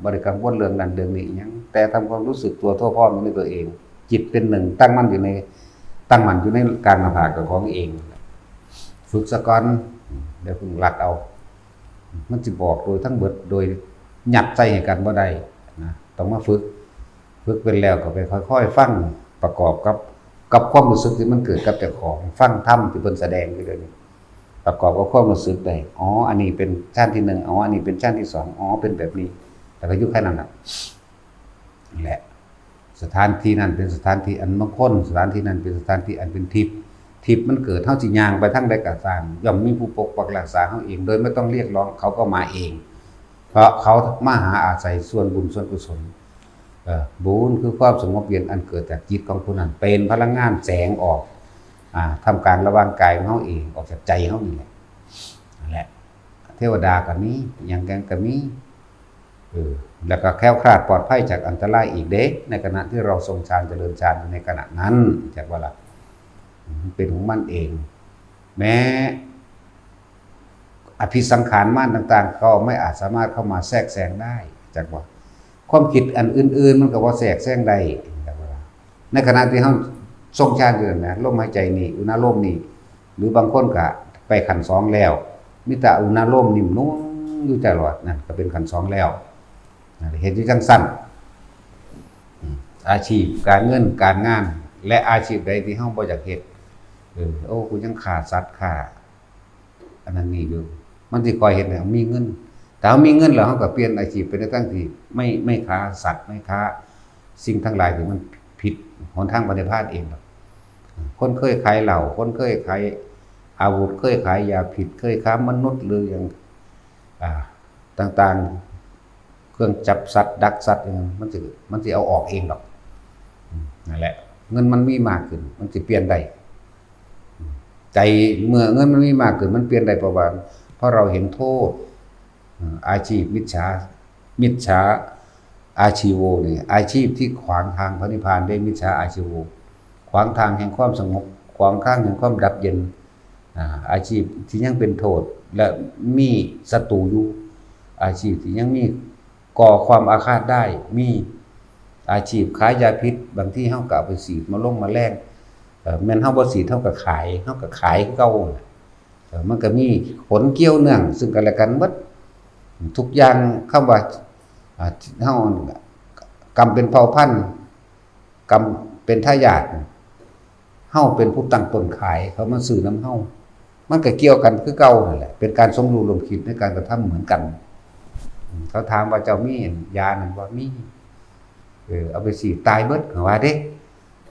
บ่ได้กังวลเรื่องนั้นเรื่องนี้อิหยัง แต่ทำความรู้สึกตัวทั่วพร้อมอยู่ในตัวเอง จิตเป็นหนึ่ง ตั้งมั่นอยู่ใน ตั้งมั่นอยู่ในกลางหน้าผากของเอง ฝึกซะก่อน อย่าเพิ่งลัดเอา มันสิบอกโดยทั้งเบิด โดยยัดใส่ให้กันบ่ได้นะ ต้องมาฝึก ฝึกเป็นแล้วก็ไปค่อยๆฟัง ประกอบกับ กับความรู้สึกที่มันเกิดกับเจ้าของ ฟังธรรมที่เพิ่นแสดงอยู่เดี๋ยวนี้ ประกอบกับความรู้สึกได้ อ๋อ อันนี้เป็นชั้นที่หนึ่ง อ๋อ อันนี้เป็นชั้นที่สอง อ๋อ เป็นแบบนี้ แล้วก็อยู่แค่นั้นน่ะ แหละ สถานที่นั้นเป็นสถานที่อันมงคล สถานที่นั้นเป็นสถานที่อันเป็นทิพย์ ทิพย์มันเกิด เฮาสิย่างไปทางใดก็ตาม ย่อมมีผู้ปกปักรักษาเฮาเอง โดยไม่ต้องเรียกร้อง เขาก็มาเอง เพราะเขามาหาอาศัยส่วนบุญส่วนกุศล เอ่อ บุญคือความสงบเย็นอันเกิดจากจิตของผู้นั้น เป็นพลังงานแสงออก อ่า ท่ามกลางระหว่างกายของเฮาเอง ออกจากใจเฮานี่แหละ นั่นแหละ เทวดาก็มี หยังก็มี เออ แล้วก็แคล้วคลาดปลอดภัยจากอันตรายอีกเด้ ในขณะที่เราทรงฌานเจริญฌานอยู่ในขณะนั้น จักว่าล่ะ มันเป็นของมันเอง แม้อภิสังขารมารต่างๆ ก็ไม่อาจสามารถเข้ามาแทรกแซงได้ จักว่า ความคิดอันอื่นๆ มันก็บ่แทรกแซงได้ จักว่าล่ะ ในขณะที่เฮาทรงฌานอยู่นั่นนะ ลมหายใจนี่ อุณาโลมนี่ หรือบางคนก็ไปขั้นสองแล้ว มีแต่อุณาโลมนิ่มนวลอยู่ตลอด นั่นก็เป็นขั้นสองแล้ว นั่นเฮ็ดอยู่จั่งซั้น อืม อาชีพ การเงิน การงาน และอาชีพใดที่เฮาบ่อยากเฮ็ด เออ โอ้ กูยังฆ่าสัตว์ ฆ่าอันนั้นนี่อยู่ มันสิคอยเฮ็ดให้เฮามีเงิน ถ้าเฮามีเงินแล้ว เฮาก็เปลี่ยนอาชีพไปในทางที่ไม่ ไม่ฆ่าสัตว์ ไม่ฆ่าสิ่งทั้งหลายที่มันผิดหนทางไปนิพพานเองดอก คนเคยขายเหล้า คนเคยขายอาวุธ เคยขายยาพิษ เคยค้ามนุษย์ หรืออย่าง อ่า ต่างๆ เครื่องจับสัตว์ ดักสัตว์ มันสิ มันสิเอาออกเองดอก อืม นั่นแหละ เงินมันมีมากขึ้น มันสิเปลี่ยนได้ อืม ใจ เมื่อเงินมันมีมากขึ้น มันเปลี่ยนได้ เพราะว่า เพราะเราเห็นโทษ อืม อาชีพมิจฉา มิจฉาอาชีโวนี่ อาชีพที่ขวางทางพระนิพพานเด้ มิจฉาอาชีโว ขวางทางแห่งความสงบ ขวางทางแห่งความดับเย็น อ่า อาชีพที่ยังเป็นโทษ และมีศัตรูอยู่ อาชีพที่ยังมีก่อความอาฆาตได้ มีอาชีพขายยาพิษ บางทีเฮาก็เอาไปสีดมาลงมาแลง อ แม่นเฮาบ่สีด เฮาก็ขาย เฮาก็ขายคือเก่าน่ะ เออ มันก็มีผลเกี่ยวเนื่องซึ่งกันและกันหมด ทุกอย่าง คำว่า อ่า เฮา กรรมเป็นเผ่าพันธุ์ กรรมเป็นทายาท เฮาเป็นผู้ตั้งต้นขาย เขามาซื้อนำเฮา มันก็เกี่ยวกันคือเก่านั่นแหละ เป็นการสมรู้ร่วมคิดในการกระทำเหมือนกัน เขาถามว่าเจ้ามียานั่นบ่ มี เออ เอาไปสีดตายเบิด เขาว่าเด้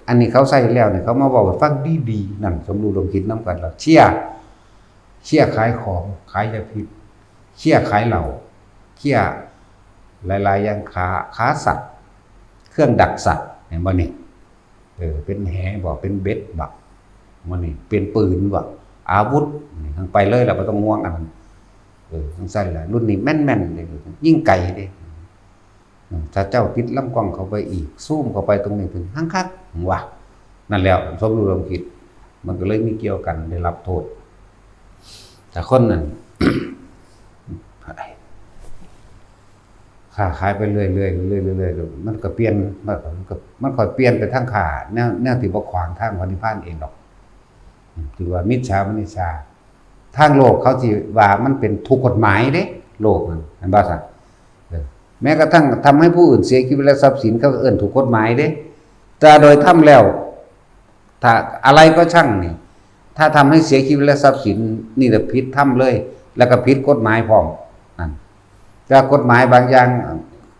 อันนี้เขาใส่แล้วเนี่ย เขามาเว้าให้ฟังดีๆ นั่น สมรู้ร่วมคิดนำกันแล้ว เชียร์ เชียร์ขายของ ขายยาพิษ เชียร์ขายเหล้า เชียร์หลายๆ อย่าง ค้า ค้าสัตว์ เครื่องดักสัตว์ เห็นบ่นี่ เออ เป็นแหบ่ เป็นเบ็ดบ่ มันนี่ เป็นปืนบ่ อาวุธ นี่ ทั้งไปเลยล่ะ บ่ต้องห่วงอันนั้น เออ จั่งซั้นล่ะ รุ่นนี้แม่นๆ เด้ ยิงไกลเด้ อืม ถ้าเจ้าติดลำกล้องเข้าไปอีก ซูมเข้าไปตรงนี้ เป็นฮังคัก ว่า นั่นแหละ สมรู้ร่วมคิด มันก็เลยมีเกี่ยวกัน ได้รับโทษ ถ้าคนนั้น ค้าขายไปเรื่อยๆ เรื่อยๆ เรื่อยๆ มันก็เปลี่ยน มันก็ มันค่อยเปลี่ยนไปทางค้า แนว แนวที่บ่ขวางทางพระนิพพานเองดอก อืม ถือว่ามิจฉา มนิจฉา ทางโลกเขาสิว่ามันเป็นถูกกฎหมายเด้ โลกนั่น เห็นบ่ซะ เออ แม้กระทั่งทำให้ผู้อื่นเสียชีวิตและทรัพย์สิน เขาก็เอิ้นถูกกฎหมายเด้ แต่โดยธรรมแล้ว ถ้าอะไรก็ช่างนี่ ถ้าทำให้เสียชีวิตและทรัพย์สิน นี่แหละผิดธรรมเลย แล้วก็ผิดกฎหมายพร้อม นั่น แต่กฎหมายบางอย่าง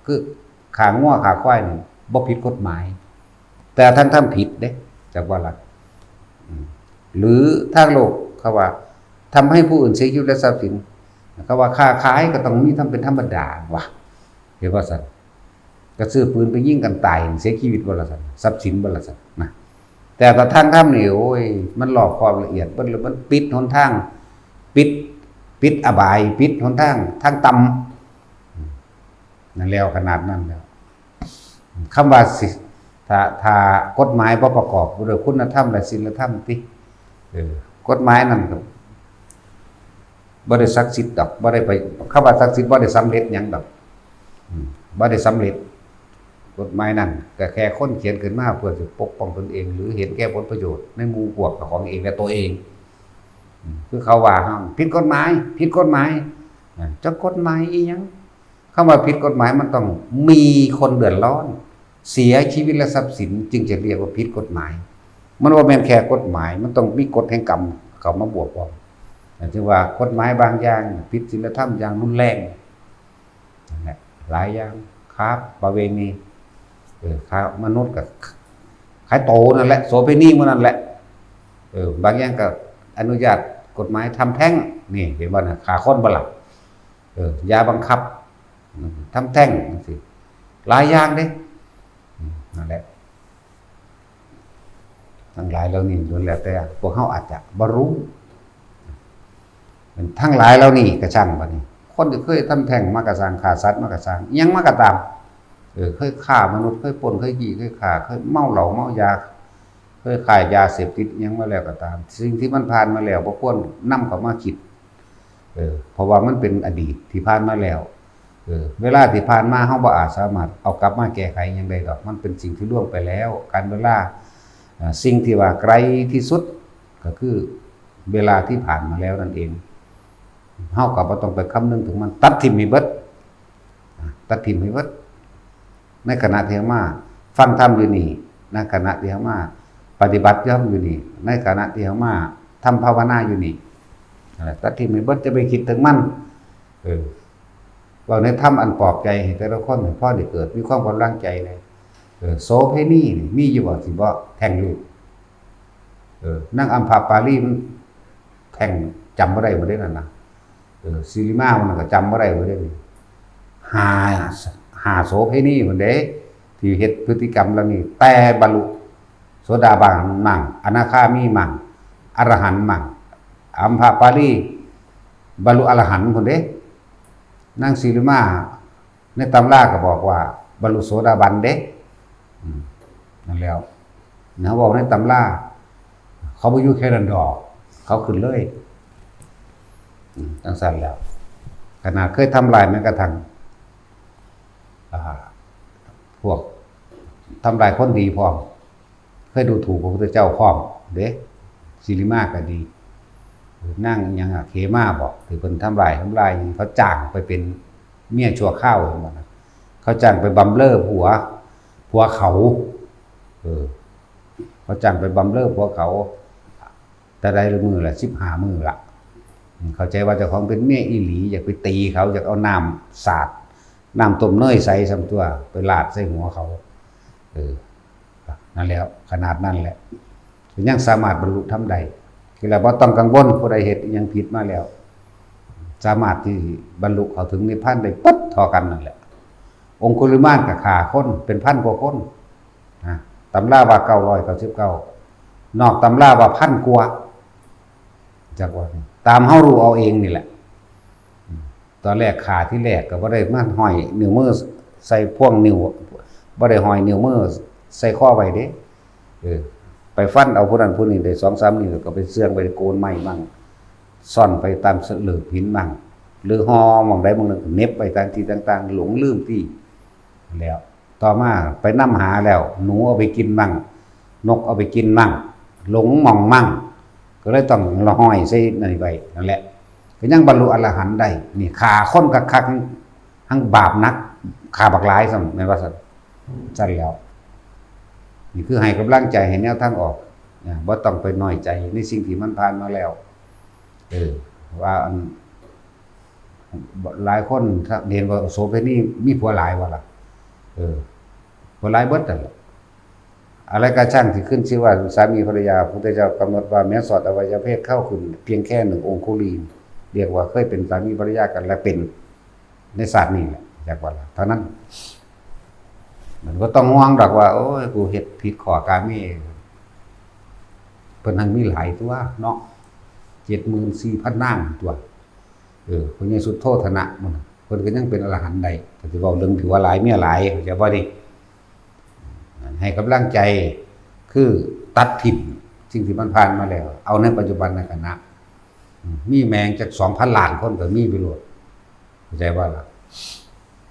คือฆ่างัวฆ่าควายนี่ บ่ผิดกฎหมาย แต่ทางธรรมผิดเด้ จักว่าล่ะ อืม หรือทางโลกเขาว่า ทำให้ผู้อื่นเสียชีวิตและทรัพย์สิน เขาว่าค้าขายก็ต้องมีธรรมเป็นธรรมดา ว่า เห็นบ่ซั่น ก็ซื้อปืนไปยิงกันตาย เสียชีวิตบ่ล่ะซั่น ทรัพย์สินบ่ล่ะซั่นนะ แต่ถ้าทางธรรมนี่ โอ้ย มันรอบคอบละเอียดเบิดเลย มันปิดหนทาง ปิด ปิดอบาย ปิดหนทาง ทางต่ำ อืม นั่นแล้ว ขนาดนั้นแล้ว คำว่าสิ ถ้า ถ้ากฎหมายบ่ประกอบด้วยคุณธรรมและศีลธรรมติ เออ กฎหมายนั่นก็บ่ได้ศักดิ์สิทธิ์ดอก บ่ได้ไป คำว่าศักดิ์สิทธิ์บ่ได้สำเร็จหยังดอก อืม บ่ได้สำเร็จ กฎหมายนั่นก็แค่คนเขียนขึ้นมาเพื่อสิปกป้องตนเอง หรือเห็นแก่ผลประโยชน์ในหมู่พวกของเองและตัวเอง อืม คือเขาว่า ผิดกฎหมาย ผิดกฎหมาย อ่า จักกฎหมายอีหยัง คำว่าผิดกฎหมายมันต้องมีคนเดือดร้อน เสียชีวิตและทรัพย์สินจึงจะเรียกว่าผิดกฎหมาย มันบ่แม่นแค่กฎหมาย มันต้องมีกฎแห่งกรรมเข้ามาบวกพร้อม ถึงว่ากฎหมายบางอย่างผิดศีลธรรมอย่างรุนแรง นั่นแหละ หลายอย่าง ค้าประเวณี เออ ค้ามนุษย์ก็ขายโตนั่นแหละ โสเภณีหมู่นั่นแหละ เออ บางอย่างก็อนุญาตกฎหมายทำแท้ง นี่เห็นบ่นะ ฆ่าคนบ่ล่ะ เออ ยาบังคับ อืม ทำแท้งจั่งซี้ หลายอย่างเด้ อืม นั่นแหละ ทั้งหลายเหล่านี้ล้วนแล้วแต่พวกเฮาอาจจะบ่รู้ ทั้งหลายเหล่านี้ก็ช่างบัดนี้ คนที่เคยทำแท้งมาก็ซ่าง ฆ่าสัตว์มาก็ซ่าง อิหยังมาก็ตาม เออ เคยฆ่ามนุษย์ เคยปล้น เคยจี้ เคยฆ่า เคยเมาเหล้าเมายา เคยขายยาเสพติดอิหยังมาแล้วก็ตาม สิ่งที่มันผ่านมาแล้วบ่ควรนำเข้ามาคิด เออ เพราะว่ามันเป็นอดีตที่ผ่านมาแล้ว เออ เวลาที่ผ่านมาเฮาบ่อาจสามารถเอากลับมาแก้ไขหยังได้ดอก มันเป็นสิ่งที่ล่วงไปแล้ว กาลเวลา อ่า สิ่งที่ว่าไกลที่สุดก็คือเวลาที่ผ่านมาแล้วนั่นเอง เฮาก็บ่ต้องไปคำนึงถึงมัน ตัดถิ่มให้เบิด อ่ะ ตัดถิ่มให้เบิด ในขณะที่เฮามาฟังธรรมอยู่นี่ ในขณะที่เฮามาปฏิบัติธรรมอยู่นี่ ในขณะที่เฮามาทำภาวนาอยู่นี่ นั่นแหละ ตัดถิ่มให้เบิด จะไปคิดถึงมัน เออ เว้าในธรรมอันปลอบใจให้แต่ละคน ให้พอได้เกิดมีความกำลังใจแหน่ เออ โสเภณีนี่มีอยู่บ่ สิบ่แท้งลูก เออ นางอัมพาปาลีมันแท้งจำบ่ได้บ่เด้นั่นนะ เออ สิริมามันก็จำบ่ได้บ่เด้นี่ ห้า ห้าโสเภณีพุ้นเด้ ที่เฮ็ดพฤติกรรมเหล่านี้ แต่บรรลุโสดาบันมั่ง อนาคามีมั่ง อรหันต์มั่ง อัมพาปาลีบรรลุอรหันต์พุ้นเด้ นางสิริมาในตำราก็บอกว่าบรรลุโสดาบันเด้ อืม นั่นแล้ว นะ เว้าในตำรา เขาบ่อยู่แค่นั้นดอก เขาขึ้นเลย อืม จั่งซั้นแล้ว ขนาดเคยทำลายแม้กระทั่ง อ่า พวกทำลายคนดีพร้อม เคยดูถูกพระพุทธเจ้าพร้อม เด้ สิริมาก็ดี นางหยังอะ เขมาบอก ที่เพิ่นทำลายทำลายหยัง เขาจ้างไปเป็นเมียชั่วคราว เห็นบ่นะ เขาจ้างไปบำเรอผัว ผัวเขา เออ เขาจ้างไปบำเรอผัวเขา แต่ได้มื้อละสิบห้ามื้อละ เข้าใจว่าเจ้าของเป็นเมียอีหลี อยากไปตีเขา อยากเอาน้ำสาด น้ำต้มเนยใส่ส่ำตัว ไปราดใส่หัวเขา เออ นั่นแหละ ขนาดนั้นแหละ ยังสามารถบรรลุธรรมได้ คือแล้วบ่ต้องกังวล ผู้ใดเฮ็ดอิหยังผิดมาแล้ว สามารถที่บรรลุเข้าถึงนิพพานได้ปั๊บเท่ากันนั่นแหละ องคุลิมานก็ฆ่าคนเป็นพันกว่าคนนะ ตำราว่าเก้าร้อยเก้าสิบเก้า นอกตำราว่าพันกว่า จักว่า ตามเฮารู้เอาเองนี่แหละ ตอนแรกฆ่าที่แรกก็บ่ได้มาห้อยนิ้วมือใส่พวงนิ้ว บ่ได้ห้อยนิ้วมือใส่คอไว้เด้ เออ ไปฟันเอาผู้นั้นผู้นี้ได้สองสามนิ้ว ก็ไปเสื่องไปโกนไม้มั่ง ซ่อนไปตามเสลือกหินมั่ง หรือห่อหม่องใดหม่องหนึ่ง เหน็บไปตามที่ต่างๆ หลงลืมที่แล้ว ต่อมาไปนำหาแล้ว หนูเอาไปกินมั่ง นกเอาไปกินมั่ง หลงหม่องมั่ง ก็เลยต้องห้อยใส่นั่นไว้นั่นแหละ ก็ยังบรรลุอรหันต์ได้ นี่ฆ่าคนคักๆ ทั้งบาปหนัก ฆ่าบักหลายซ้ำ แม่นว่าซั่น ซั่นแล้ว นี่คือให้กำลังใจ ให้แนวทางออกนะ บ่ต้องไปน้อยใจในสิ่งที่มันผ่านมาแล้ว เออ ว่าอัน หลายคนเห็นว่าโสเภณีมีผัวหลายว่าล่ะ เออ ผัวหลายเบิดนั่นแหละ อะไรก็ช่างที่ขึ้นชื่อว่าสามีภรรยา พระพุทธเจ้ากำหนดว่าแม้สอดอวัยวะเพศเข้าขึ้นเพียงแค่หนึ่งองคุลี เรียกว่าเคยเป็นสามีภรรยากันและเป็นในชาตินี้แหละ จักว่าล่ะ เท่านั้น มันก็ต้องห่วงดอกว่า โอ้ย กูเฮ็ดผิดข้อกาเม เพิ่นหั้นมีหลายตัวเนาะ เจ็ดหมื่นสี่พันนางตัว เออ พญาสุโธทนะมันน่ะ เพิ่นก็ยังเป็นอรหันต์ได้ ก็สิเว้าเรื่องผัวหลายเมียหลาย เข้าใจบ่นี่ ให้กำลังใจ คือตัดถิ่มสิ่งที่มันผ่านมาแล้ว เอาในปัจจุบันขณะ อืม มีแม่งจักสองพันล้านคนก็มีไปโลด เข้าใจบ่ล่ะ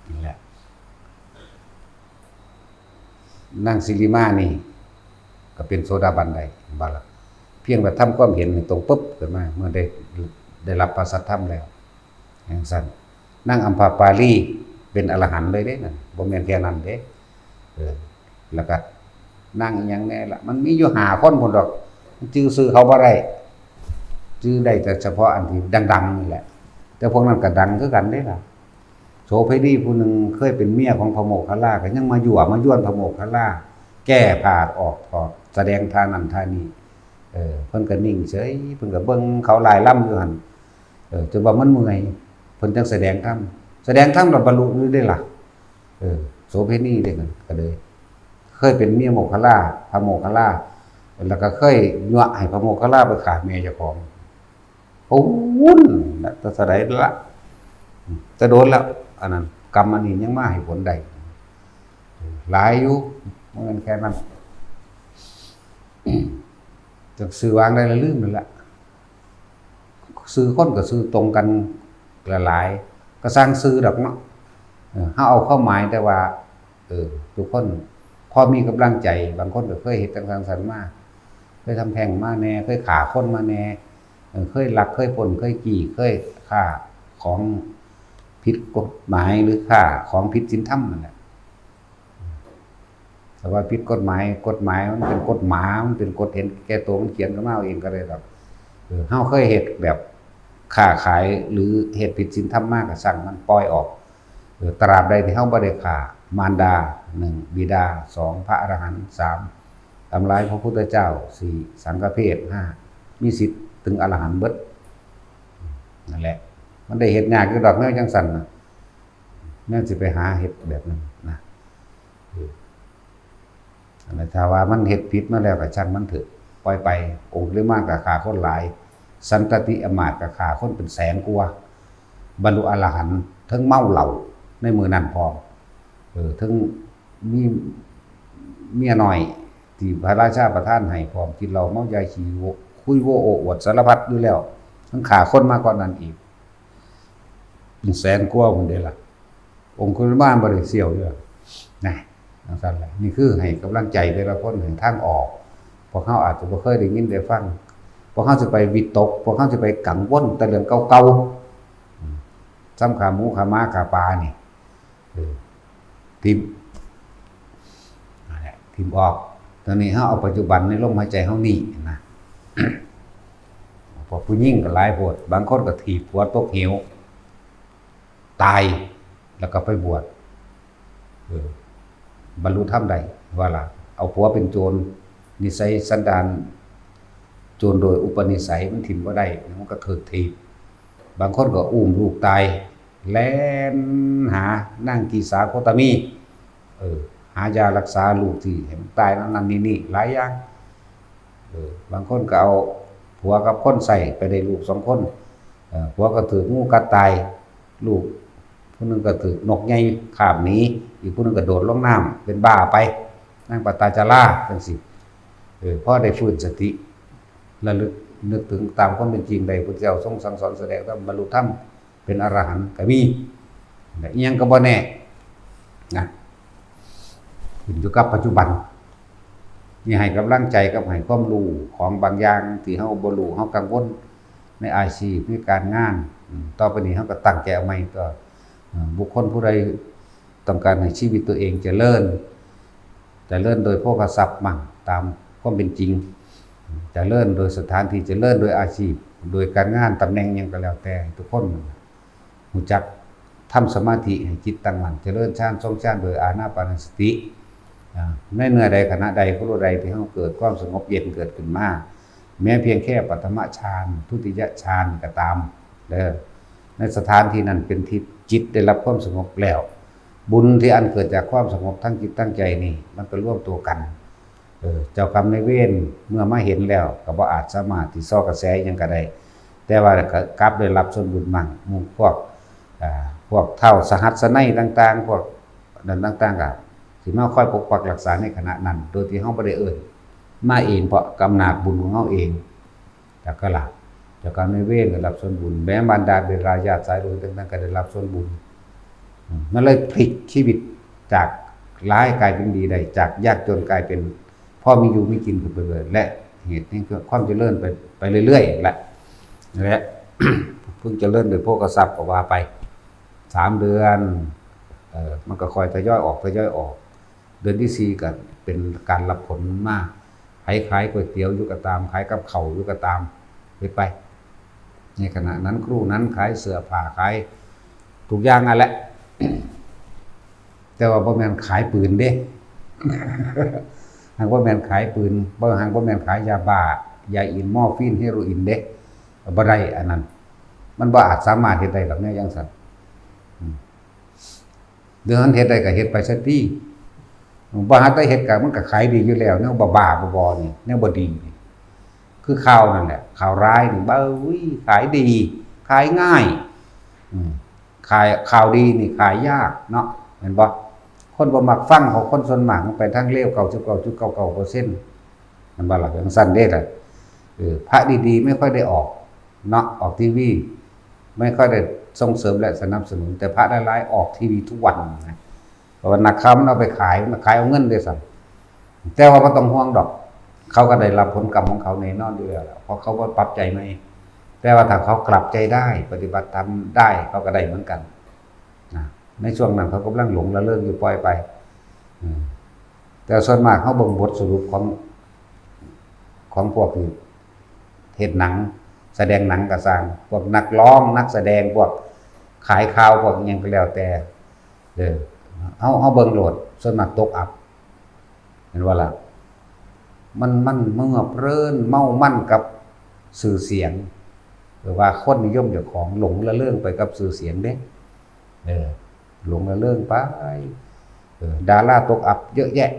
นั่นแหละ นางสิริมานี่ ก็เป็นโสดาบันได้ เห็นบ่ล่ะ เพียงแต่ทำความเห็นให้ตรงปุ๊บขึ้นมา เมื่อได้ ได้รับพระสัทธรรมแล้ว จั่งซั่น นางอัมพาปาลีเป็นอรหันต์เลยเด้นั่น บ่แม่นแค่นั้นเด้ เออ แล้วก็นางอีหยังแน่ล่ะ มันมีอยู่ห้าคนพุ้นดอก จื่อชื่อเขาบ่ได้ จื่อได้แต่เฉพาะอันที่ดังๆนี่แหละ แต่พวกนั้นก็ดังคือกันเด้ล่ะ โสเภณีผู้หนึ่งเคยเป็นเมียของพระโมคคัลลา ก็ยังมายั่วมายวนพระโมคคัลลา แก้ผ้าออกถอด แสดงท่านั่นท่านี้ เออ เพิ่นก็นิ่งเฉย เพิ่นก็เบิ่งเขาร่ายรำอยู่หั่น เออ จนว่ามันเมื่อย เพิ่นจั่งแสดงธรรม แสดงธรรมแล้วบรรลุอยู่เด้ล่ะ เออ โสเภณีเด้นั่นก็เลย เคยเป็นเมียโมคคัลลา พระโมคคัลลา แล้วก็เคยยั่วให้พระโมคคัลลาไปฆ่าแม่เจ้าของ โอ้ย น่ะ แต่สะใดละ แต่โดนแล้ว อันนั้น กรรมอันนี้ยังมาให้ผลได้ หลายอยู่ บ่แม่นแค่นั้น จักชื่อวางได้ละลืมนั่นแหละ ชื่อคนก็ชื่อตรงกันหลายๆ ก็ซ่างชื่อดอกเนาะ เออ เฮาเอาความหมายแต่ว่า เออ ทุกคนพอมีกำลังใจ บางคนก็เคยเฮ็ดจั่งซั้นซั้นมา เคยทำแท้งมาแน่ เคยฆ่าคนมาแน่ เออ เคยลัก เคยปล้น เคยจี้ เคยฆ่าของผิดกฎหมาย หรือฆ่าของผิดศีลธรรมนั่นแหละ แต่ว่าผิดกฎหมาย กฎหมายมันเป็นกฎหมา มันเป็นกฎเห็นแก่ตัว มันเขียนขึ้นมาเอาเองก็ได้ดอก เออ เฮาเคยเฮ็ดแบบค้าขาย หรือเฮ็ดผิดศีลธรรมมาก็ซ่างมัน ปล่อยออก เออ ตราบใดที่เฮาบ่ได้ฆ่ามารดา หนึ่ง บิดา สอง พระอรหันต์ สาม ทำร้ายพระพุทธเจ้า สี่ สังฆเพศ ห้า มีสิทธิ์ถึงอรหันต์เบิด นั่นแหละ มันได้เฮ็ดยากอยู่ดอกแนวจั่งซั้นน่ะ แนวสิไปหาเฮ็ดแบบนั้นนะ เออ อันนั้นถ้าว่ามันเฮ็ดผิดมาแล้วก็ช่างมันเถอะ ปล่อยไป องคุลิมานก็ฆ่าคนหลาย สันตติอมาตย์ก็ฆ่าคนเป็นแสนกว่า บรรลุอรหันต์ ทั้งเมาเหล้าในมื้อนั้นพร้อม เออ ทั้งมีเมียน้อยที่พระราชาประทานให้พร้อม กินเหล้าเมายาขี้โว คุยโวโอ้อวดสารพัดอยู่แล้ว ทั้งฆ่าคนมาก่อนนั้นอีก เป็นแสนกว่าพุ้นเด้ล่ะ องคุลิมานบ่ได้เสี่ยวอยู่ล่ะ นะ จั่งซั้นแหละ นี่คือให้กำลังใจแต่ละคน ให้ทางออก วกเฮาอาจจะบ่เคยได้ยินได้ฟัง พวกเฮาสิไปวิตก พวกเฮาสิไปกังวลแต่เรื่องเก่าๆ อืม ซ้ำขาหมูขาหมาขาปลานี่ เออ ถิ่ม นั่นแหละ ถิ่มออก ตอนนี้เฮาเอาปัจจุบันในลมหายใจเฮานี่นะ พวกผู้หญิงก็หลายโพด บางคนก็ถีบผัวตกเหว ตาย แล้วก็ไปบวช เออ บรรลุธรรมได้ ว่าล่ะ เอาผัวเป็นโจร นิสัยสันดาน โจรโดยอุปนิสัย มันถิ่มบ่ได้ มันก็ถูกถีบ บางคนก็อุ้มลูกตาย แล่นหานางกีสาโคตมี เออ หายารักษาลูกที่ให้มันตายนั่นนั่นนี่นี่ หลายอย่าง เออ บางคนก็เอาผัวกับคนใส่ไปได้ลูกสองคน เออ ผัวก็ถูกงูกัดตาย ลูกผู้หนึ่งก็ถูกนกใหญ่คาบหนี อีกผู้หนึ่งก็โดดลงน้ำเป็นบ้าไป นางปตาจาราจังซี้ เออ พอได้ฟื้นสติ ระลึกนึกถึงตามความเป็นจริงได้ พุทธเจ้าทรงสั่งสอนแสดงธรรม บรรลุธรรม เป็นอรหันต์ก็มี แต่อิหยังก็บ่แน่นะ ขึ้นอยู่กับปัจจุบัน นี่ให้กำลังใจกับให้ความรู้ของบางอย่างที่เฮาบ่รู้ เฮากังวลในอาชีพ ในการงาน อืม ต่อไปนี้เฮาก็ตั้งใจเอาใหม่ตัว อืม บุคคลผู้ใดต้องการให้ชีวิตตัวเองเจริญ เจริญโดยโภคทรัพย์มั่ง ตามความเป็นจริง เจริญโดยสถานที่ เจริญโดยอาชีพ โดยการงาน ตำแหน่งหยังก็แล้วแต่ ทุกคนรู้จักทำสมาธิให้จิตตั้งมั่น เจริญฌาน ทรงฌานโดยอานาปานสติ อ่า ในเมื่อใดขณะใดก็รู้ใดที่เฮาเกิดความสงบเย็นเกิดขึ้นมา แม้เพียงแค่ปฐมฌาน ทุติยฌานก็ตามเด้อ ในสถานที่นั้นเป็นที่จิตได้รับความสงบแล้ว บุญที่อันเกิดจากความสงบทั้งจิตทั้งใจนี่ มันก็รวมตัวกัน เออ เจ้ากรรมนายเวรเมื่อมาเห็นแล้ว ก็บ่อาจสามารถที่ซอกกระแสอิหยังก็ได้ แต่ว่าก็กลับได้รับส่วนบุญมั่ง หมู่พวก อ่า พวกท้าวสหัสสนัยต่างๆ พวกนั้นต่างๆ ก็สิมาคอยปกปักรักษาในขณะนั้น โดยที่เฮาบ่ได้เอิ้น มาเอง เพราะอำนาจบุญของเฮาเอง จักกะละ เจ้ากรรมนายเวรก็รับส่วนบุญ แม้บรรดาบิดาญาติสายโลหิตต่างๆ ก็ได้รับส่วนบุญ อืม มันเลยพลิกชีวิตจากร้ายกลายเป็นดีได้ จากยากจนกลายเป็นพอมีอยู่มีกินขึ้นไปเลย และเหตุนี้คือความเจริญไป ไปเรื่อยๆ แหละ และ เพิ่งเจริญโดยโภคทรัพย์ก็ว่าไป สามเดือน เออ มันก็ค่อยทยอยออก ทยอยออก เดือนที่สี่ก็เป็นการรับผลมา ใครขายก๋วยเตี๋ยวอยู่ก็ตาม ขายกับข้าวอยู่ก็ตาม เฮ็ดไป ในขณะนั้นครูนั้นขายเสื้อผ้า ขายทุกอย่างนั่นแหละ แต่ว่าบ่แม่นขายปืนเด้ หากบ่แม่นขายปืน บ่ หากบ่แม่นขายยาบ้า ยาอิน มอร์ฟีน เฮโรอีนเด้ บ่ได้อันนั้น มันบ่อาจสามารถเฮ็ดได้ดอกแนวจั่งซั้น อืม เรื่องนั้นเฮ็ดได้ก็เฮ็ดไปซะติ บ่หาแต่เฮ็ดก็มันก็ขายดีอยู่แล้ว แนวบ้าๆ บอๆ นี่ แนวบ่ดีนี่ คือข่าวนั่นแหละ ข่าวร้ายนี่ เบ้ย ขายดี ขายง่าย อืม ขาย ข่าวดีนี่ขายยากเนาะ แม่นบ่ คนบ่มักฟัง เพราะคนส่วนมากมันไปทางเลว เก้าสิบเก้าจุดเก้าเก้าเปอร์เซ็นต์ แม่นบ่ล่ะ จั่งซั้นเด้ล่ะ เออ พระดีๆ ไม่ค่อยได้ออกเนาะ ออกทีวี ไม่ค่อยได้ส่งเสริมและสนับสนุน แต่พระร้ายๆ ออกทีวีทุกวันนะ เพราะว่านักข่าวมันเอาไปขาย มันขายเอาเงินเด้ซ้ำ แต่ว่าบ่ต้องห่วงดอก เขาก็ได้รับผลกรรมของเขาแน่นอนอยู่แล้วล่ะ เพราะเขาบ่ปรับใจใหม่ แต่ว่าถ้าเขากลับใจได้ ปฏิบัติธรรมได้ เขาก็ได้เหมือนกันนะ ในช่วงนั้นเขากำลังหลงระเริงอยู่ ปล่อยไป อืม แต่ส่วนมากเขาเบิ่งบทสรุปของ ของพวกที่เฮ็ดหนัง แสดงหนังก็ซ่าง พวกนักร้อง นักแสดง พวกขายข่าว พวกอิหยังก็แล้วแต่ เออ เฮา เฮาเบิ่งโลด ส่วนมากตกอับ แม่นบ่ล่ะ มัน มันเมื่อเพลินเมามันกับชื่อเสียง หรือว่าคนนิยมเจ้าของ หลงระเริงไปกับชื่อเสียงเด้ เออ หลงระเริงไป เออ ดาราตกอับเยอะแยะ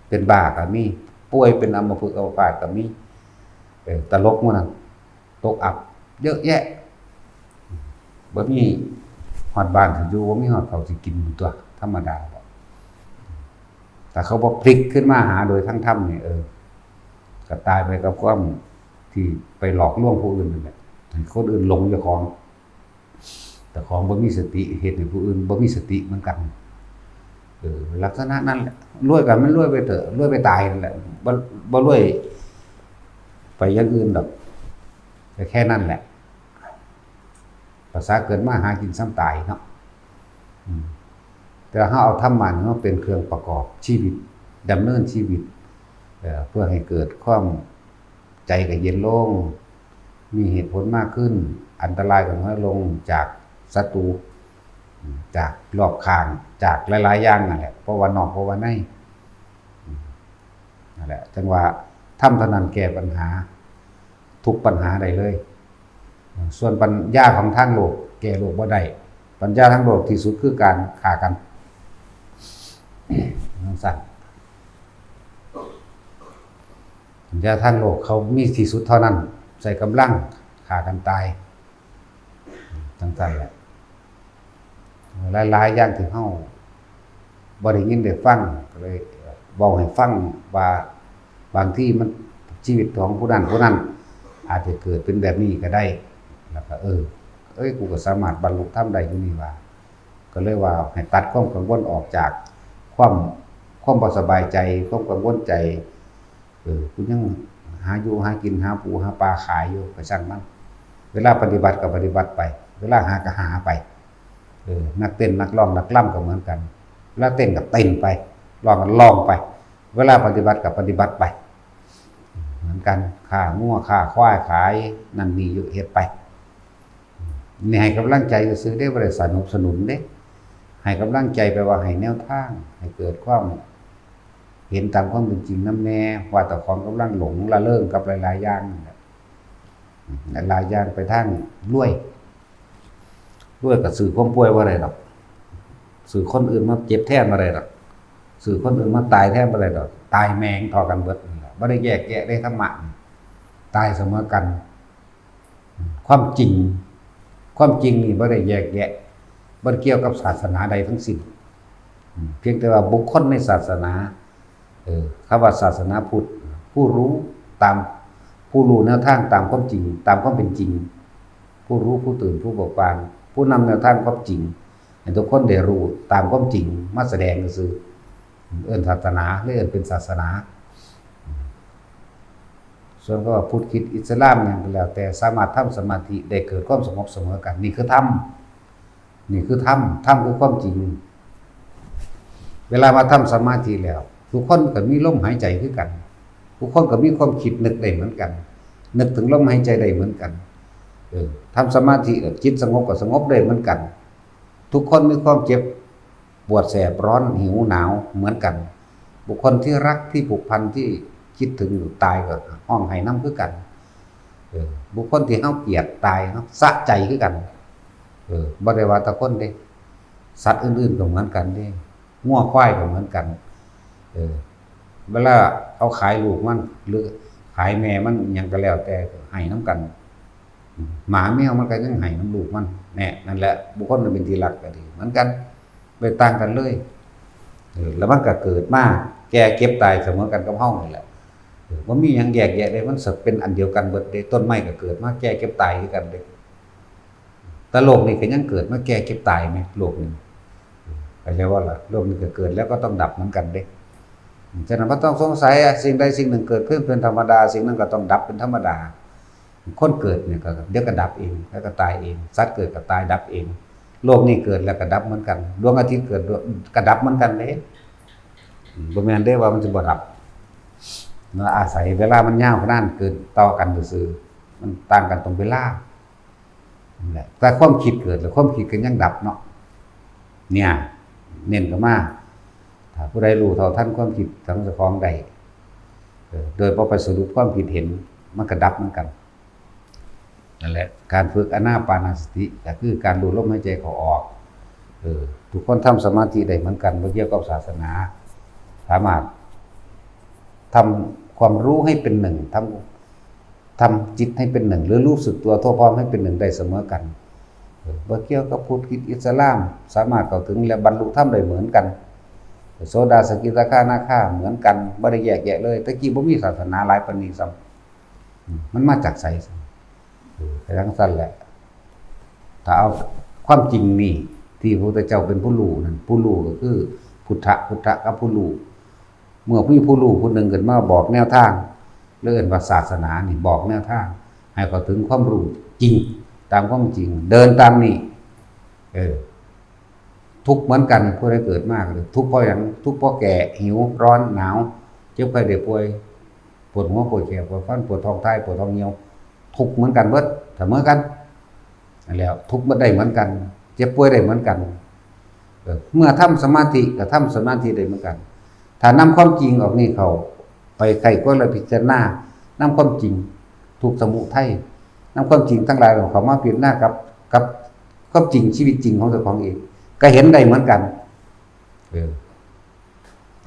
เป็นบ้าก็มี ป่วยเป็นอัมพฤกษ์อัมพาตก็มี เออ ตลกหมู่นั้น ตกอับ เยอะแยะ บ่มีฮอดบ้านสิอยู่ บ่มีฮอดข้าวสิกิน ตัวธรรมดาบ่ แต่เขาบ่พลิกขึ้นมาหาโดยทางธรรมนี่ เออ ก็ตายไปกับความที่ไปหลอกลวงผู้อื่นนั่นแหละ ให้คนอื่นหลงเจ้าของ เจ้าของบ่มีสติ เฮ็ดให้ผู้อื่นบ่มีสติเหมือนกัน เออ ลักษณะนั้นแหละ รวยก็มันรวยไปเถอะ รวยไปตายนั่นแหละ บ่ บ่รวยไปอย่างอื่นดอก แต่แค่นั้นแหละ ภาษาเกิดมาหากินส่ำตายเนาะ อืม แต่เฮาเอาธรรมะนี่มาเป็นเครื่องประกอบชีวิต ดำเนินชีวิต เอ่อ เพื่อให้เกิดความ ใจก็เย็นลง มีเหตุผลมากขึ้น อันตรายก็น้อยลงจากศัตรู จากรอบข้าง จากหลายๆอย่างนั่นแหละ เพราะว่านอก เพราะว่าใน นั่นแหละ จั่งว่าธรรมเท่านั้นแก้ปัญหา ทุกปัญหาได้เลย ส่วนปัญญาของทางโลกแก้โลกบ่ได้ ปัญญาทางโลกที่สุดคือการฆ่ากัน จั่งซั้น ปัญญาทางโลกเขามีที่สุดเท่านั้น ใช้กำลังฆ่ากันตาย จั่งซั้นแหละ หลายๆอย่างที่เฮาบ่ได้ยินได้ฟัง ก็เลยเว้าให้ฟังว่า บางทีมัน ชีวิตของผู้นั้นผู้นั้น อาจจะเกิดเป็นแบบนี้ก็ได้ แล้วก็ เออ เอ้ย กูก็สามารถบรรลุธรรมได้อยู่นี่หว่า ก็เลยว่าให้ตัดความกังวลออกจากความ ความบ่สบายใจ ความกังวลใจ เออ กูยังหาอยู่หากิน หาปูหาปลาขายอยู่ ก็ช่างมัน เวลาปฏิบัติก็ปฏิบัติไป เวลาหาก็หาไป เออ นักเต้นนักร้องนักรำก็เหมือนกัน เวลาเต้นก็เต้นไป ร้องก็ร้องไป เวลาปฏิบัติก็ปฏิบัติไป เหมือนกัน ฆ่างัวฆ่าควายขาย นั่นนี่อยู่ เฮ็ดไป นี่ให้กำลังใจซื่อๆเด้ บ่ได้สนับสนุนเด้ ให้กำลังใจ แปลว่าให้แนวทาง ให้เกิดความเห็นตามความเป็นจริงนำแน่ ว่าเจ้าของกำลังหลงระเริงกับหลายๆอย่างนั่นแหละ หลายๆอย่างไปทางรวย รวยก็ซื้อความป่วยบ่ได้ดอก ซื้อคนอื่นมาเจ็บแทนบ่ได้ดอก ซื้อคนอื่นมาตายแทนบ่ได้ดอก ตายแม่งเท่ากันเบิดนั่นแหละ บ่ได้แยกแยะได้ธรรมะนี่ ตายเสมอกัน ความจริง ความจริงนี่บ่ได้แยกแยะ บ่เกี่ยวกับศาสนาใดทั้งสิ้น อืม เพียงแต่ว่าบุคคลในศาสนา เออ คำว่าศาสนาพุทธ ผู้รู้ตาม ผู้รู้แนวทางตามความจริง ตามความเป็นจริง ผู้รู้ผู้ตื่นผู้เบิกบาน ผู้นำแนวทางความจริง ให้ทุกคนได้รู้ตามความจริงมาแสดงซื่อๆ เอิ้นศาสนา หรือเอิ้นเป็นศาสนา ส่วนคำว่าพุทธคริสต์อิสลามหยังก็แล้วแต่ สามารถทำสมาธิได้เกิดความสงบเสมอกัน นี่คือธรรม นี่คือธรรม ธรรมคือความจริง เวลามาทำสมาธิแล้ว ทุกคนก็มีลมหายใจคือกัน ทุกคนก็มีความคิดนึกได้เหมือนกัน นึกถึงลมหายใจได้เหมือนกัน เออ ทำสมาธิแล้วจิตสงบก็สงบได้เหมือนกัน ทุกคนมีความเจ็บปวดแสบร้อนหิวหนาวเหมือนกัน บุคคลที่รักที่ผูกพันที่คิดถึงอยู่ตายก็ฮ้องไห้นำคือกัน เออ บุคคลที่เฮาเกลียดตายเฮาสะใจคือกัน เออ บ่ได้ว่าแต่คนเด้ สัตว์อื่นๆก็เหมือนกันเด้ งัวควายก็เหมือนกัน เออ เวลาเขาขายลูกมัน หรือขายแม่มันหยังก็แล้วแต่ ไห้นำกัน หมาแมวมันก็ยังไห้นำลูกมัน แน่ นั่นแหละ บุคคลอันเป็นที่รักก็ดี เหมือนกัน บ่ต่างกันเลย เออ แล้วมันก็เกิดมา แก่เจ็บตายเสมอกันกับเฮานี่แหละ เออ บ่มีหยังแยกแยะเลย มันเป็นอันเดียวกันเบิดเด้ ต้นไม้ก็เกิดมาแก่เจ็บตายคือกันเด้ แต่โลกนี้ก็ยังเกิดมาแก่เจ็บตายแหม โลกนี้ เข้าใจบ่ล่ะ โลกนี้ก็เกิดแล้วก็ต้องดับเหมือนกันเด้ ฉะนั้นบ่ต้องสงสัยอะ สิ่งใดสิ่งหนึ่งเกิดขึ้นเป็นธรรมดา สิ่งนั้นก็ต้องดับเป็นธรรมดา คนเกิดเนี่ยก็เดี๋ยวก็ดับเอง แล้วก็ตายเอง สัตว์เกิดก็ตายดับเอง โลกนี้เกิดแล้วก็ดับเหมือนกัน ดวงอาทิตย์เกิดก็ดับเหมือนกันเด้ อืม บ่แม่นเด้ว่ามันสิบ่ดับ เนาะ อาศัยเวลามันยาวนานเกินต่อกันซื่อๆ มันต่างกันตรงเวลา นั่นแหละ แต่ความคิดเกิดแล้วความคิดก็ยังดับเนาะ เนี่ย เน้นเข้ามา ถ้าผู้ใดรู้เท่าทันความคิดของเจ้าของได้ เออ โดยบ่ไปสรุปความคิดเห็น มันก็ดับเหมือนกัน นั่นแหละ การฝึกอานาปานสติก็คือการรู้ลมหายใจเข้าออก เออ ทุกคนทำสมาธิได้เหมือนกัน บ่เกี่ยวกับศาสนา สามารถทำความรู้ให้เป็นหนึ่ง ทำ ทำจิตให้เป็นหนึ่ง หรือรู้สึกตัวทั่วพร้อมให้เป็นหนึ่งได้เสมอกัน เออ บ่เกี่ยวกับพุทธคริสต์อิสลาม สามารถเข้าถึงและบรรลุธรรมได้เหมือนกัน โสดา สกิทาคา นาคา เหมือนกัน บ่ได้แยกแยะเลย แต่กี้บ่มีศาสนาหลายปานนี้ซ้ำ อืม มันมาจากไส เออ ก็จั่งซั้นแหละ ถ้าเอาความจริงนี่ ที่พระพุทธเจ้าเป็นผู้รู้นั่น ผู้รู้ก็คือ พุทธะ พุทธะกับผู้รู้ เมื่อมีผู้รู้ผู้หนึ่งขึ้นมาบอกแนวทาง เรียกว่าศาสนานี่บอกแนวทาง ให้เข้าถึงความรู้จริง ตามความจริง เดินตามนี่ เออ ทุกข์เหมือนกัน ผู้ใดเกิดมาก็ทุกข์เพราะหยัง ทุกข์เพราะแก่ หิว ร้อน หนาว เจ็บไข้ได้ป่วย ปวดหัว ปวดแข้ง ปวดฟัน ปวดท้องถ่าย ปวดท้องเหี่ยว ทุกข์เหมือนกันเบิด เสมอกัน นั่นแหละ ทุกข์บ่ได้เหมือนกัน เจ็บป่วยได้เหมือนกัน เออ เมื่อทำสมาธิก็ทำสมาธิได้เหมือนกัน ถ้านำความจริงออกนี่เข้าไปไขว่ครวญและพิจารณา นำความจริง ทุกข์สมุทัย นำความจริงทั้งหลายของเขามาพิจารณากับ กับความจริงชีวิตจริงของเจ้าของเอง ก็เห็นได้เหมือนกัน เออ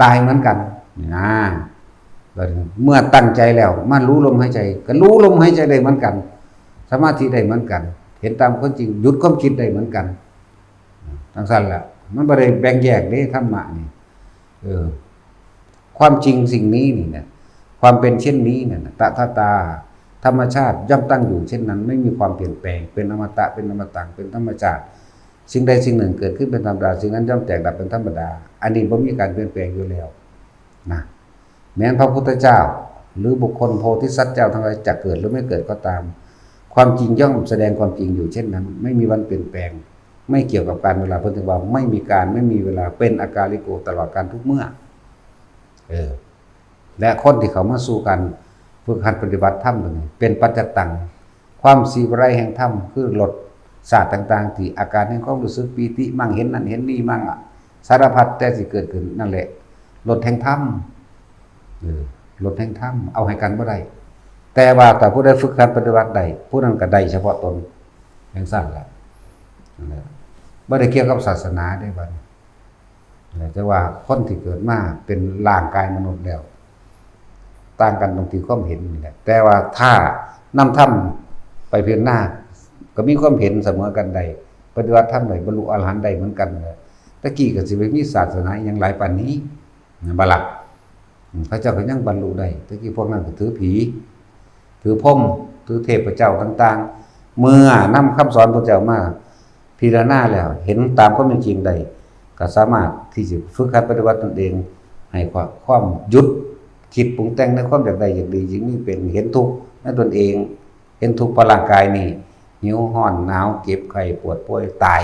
ตายเหมือนกัน นะ เมื่อตั้งใจแล้ว มารู้ลมหายใจ ก็รู้ลมหายใจได้เหมือนกัน สมาธิได้เหมือนกัน เห็นตามความจริง หยุดความคิดได้เหมือนกัน จั่งซั้นล่ะ มันบ่ได้แบ่งแยกเด้ ธรรมะนี่ เออ ความจริงสิ่งนี้นี่นะ ความเป็นเช่นนี้เนี่ยนะ ตถาตา ธรรมชาติย่อมตั้งอยู่เช่นนั้น ไม่มีความเปลี่ยนแปลง เป็นอมตะ เป็นอมตัง เป็นธรรมชาติ สิ่งใดสิ่งหนึ่งเกิดขึ้นเป็นธรรมดา สิ่งนั้นย่อมแตกดับเป็นธรรมดา อันนี้บ่มีการเปลี่ยนแปลงอยู่แล้วนะ แม้นพระพุทธเจ้า หรือบุคคลโพธิสัตว์เจ้าทั้งหลายจะเกิดหรือไม่เกิดก็ตาม ความจริงย่อมแสดงความจริงอยู่เช่นนั้น ไม่มีวันเปลี่ยนแปลง ไม่เกี่ยวกับการเวลา เพิ่นถึงว่าไม่มีการ ไม่มีเวลา เป็นอากาลิโก ตลอดกาลทุกเมื่อ เออ และคนที่เข้ามาสู่การฝึกหัดปฏิบัติธรรมตัวนี้ เป็นปัจจัตตัง ความสิวิไลแห่งธรรม คือลดชาติต่างๆ ที่อาการแห่งความรู้สึกปีติมั่ง เห็นนั่นเห็นนี่มั่งอะ สารพัดแต่สิเกิดขึ้นนั่นแหละ ลดแห่งธรรม เออ ลดแห่งธรรม เอาให้กันบ่ได้ แต่ว่าถ้าผู้ใดฝึกหัดปฏิบัติได้ ผู้นั้นก็ได้เฉพาะตน จั่งซั้นล่ะ นั่นแหละ บ่ได้เกี่ยวกับศาสนาเด้บัดนี้ แต่ว่าคนที่เกิดมาเป็นร่างกายมนุษย์แล้ว ต่างกันตรงที่ความเห็นนี่แหละ แต่ว่าถ้านำธรรมไปพิจารณา ก็มีความเห็นเสมอกันได้ ปฏิบัติธรรมได้ บรรลุอรหันต์ได้เหมือนกันแหละ ตะกี้ก็สิไปมีศาสนาอิหยังหลายปานนี้ นั่นบ่ล่ะ อืม เขาเจ้าก็ยังบรรลุได้ ตะกี้พวกนั้นก็ถือผี ถือพรหม ถือเทพเจ้าต่างๆ เมื่อนำคำสอนพระเจ้ามาพิจารณาแล้ว เห็นตามความเป็นจริงได้ ก็สามารถที่จะฝึกหัดปฏิบัติตนเอง ให้ความ ความหยุดคิดปรุงแต่งในความอยากได้อยากดี จึงมีเป็น เห็นทุกข์ในตนเอง เห็นทุกข์เพราะร่างกายนี่ หิว ร้อน หนาว เจ็บไข้ ปวดป่วย ตาย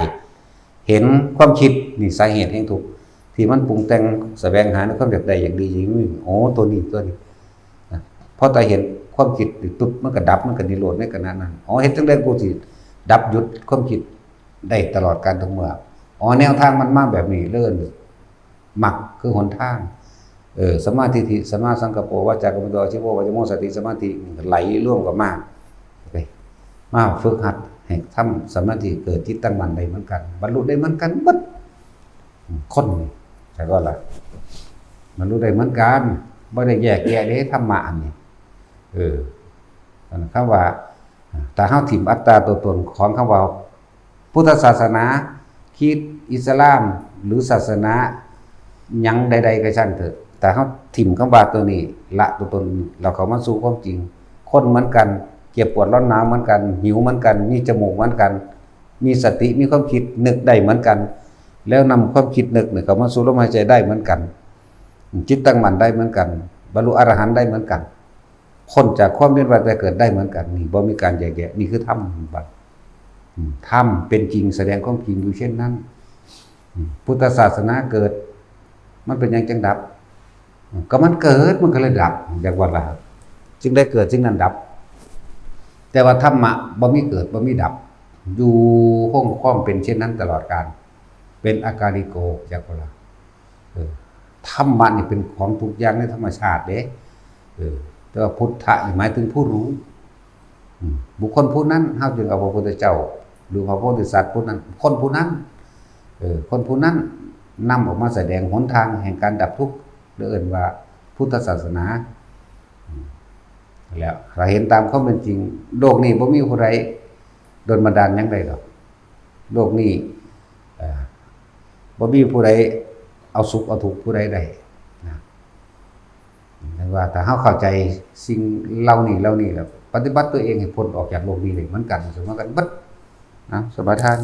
เห็นความคิดนี่สาเหตุแห่งทุกข์ ที่มันปรุงแต่งแสวงหาในความอยากได้อยากดีอย่างนี้ โอ้ ตัวนี้ ตัวนี้ นะ พอตาเห็นความคิดนี่ปุ๊บ มันก็ดับ มันก็นิโรธในขณะนั้น อ๋อ เฮ็ดจั่งใดกูสิดับ หยุดความคิดได้ตลอดกาลทุกเมื่อ อ๋อ แนวทางมันมาแบบนี้ เริ่มมรรคคือหนทาง เออ สัมมาทิฏฐิ สัมมาสังกัปโป วาจากัมมันโต อาชีโว วาจาโม สติ สมาธิ นี่ก็ไหลรวมกันมา ไป มาฝึกหัดให้ทำสมาธิ เกิดจิตตั้งมั่นได้เหมือนกัน บรรลุได้เหมือนกันเบิด คนนี่ แต่ก็ล่ะ บรรลุได้เหมือนกัน บ่ได้แยกแยะเด้ ธรรมะอันนี้ เออ อันนั้นคำว่า ถ้าเฮาถิ่มอัตตาตัวตนของคำว่า พุทธศาสนา คริสต์ อิสลาม หรือศาสนาหยังใดๆก็ช่างเถอะ แต่เฮาถิ่มคำว่าตัวนี้ ละตัวตน เราเข้ามาสู่ความจริง คนเหมือนกัน เจ็บปวดร้อนหนาวเหมือนกัน หิวเหมือนกัน มีจมูกเหมือนกัน มีสติ มีความคิดนึกได้เหมือนกัน แล้วนำความคิดนึกเนี่ยเข้ามาสู่ลมหายใจได้เหมือนกัน จิตตั้งมั่นได้เหมือนกัน บรรลุอรหันต์ได้เหมือนกัน พ้นจากความเวียนว่ายตายเกิดได้เหมือนกัน นี่บ่มีการแยกแยะ นี่คือธรรมบัด อืม ธรรมเป็นจริง แสดงความจริงอยู่เช่นนั้น อืม พุทธศาสนาเกิด มันเป็นหยังจังดับ อืม ก็มันเกิด มันก็เลยดับ อยากว่าล่ะ จึงได้เกิด จึงนั้นดับ แต่ว่าธรรมะบ่มีเกิด บ่มีดับ อยู่คงความเป็นเช่นนั้นตลอดกาล เป็นอากาลิโก อยากว่าล่ะ เออ ธรรมะนี่เป็นของทุกอย่างในธรรมชาติเด้ เออ แต่ว่าพุทธะนี่หมายถึงผู้รู้ อืม บุคคลผู้นั้น เฮาจึงเอาพระพุทธเจ้า หรือพระโพธิสัตว์ผู้นั้น คนผู้นั้น เออ คนผู้นั้นนำออกมาแสดงหนทางแห่งการดับทุกข์ เรียกว่าพุทธศาสนา อืม แล้วถ้าเห็นตามความเป็นจริง โลกนี้บ่มีผู้ใดดลบันดาลหยังได้ดอก โลกนี้ เอ่อ บ่มีผู้ใดเอาสุขเอาทุกข์ผู้ใดได้นะ เรียกว่าถ้าเฮาเข้าใจสิ่งเหล่านี้ เหล่านี้แล้ว ปฏิบัติตัวเองให้พ้นออกจากโลกนี้ได้เหมือนกัน เสมอกันเบิดนะ สมาทาน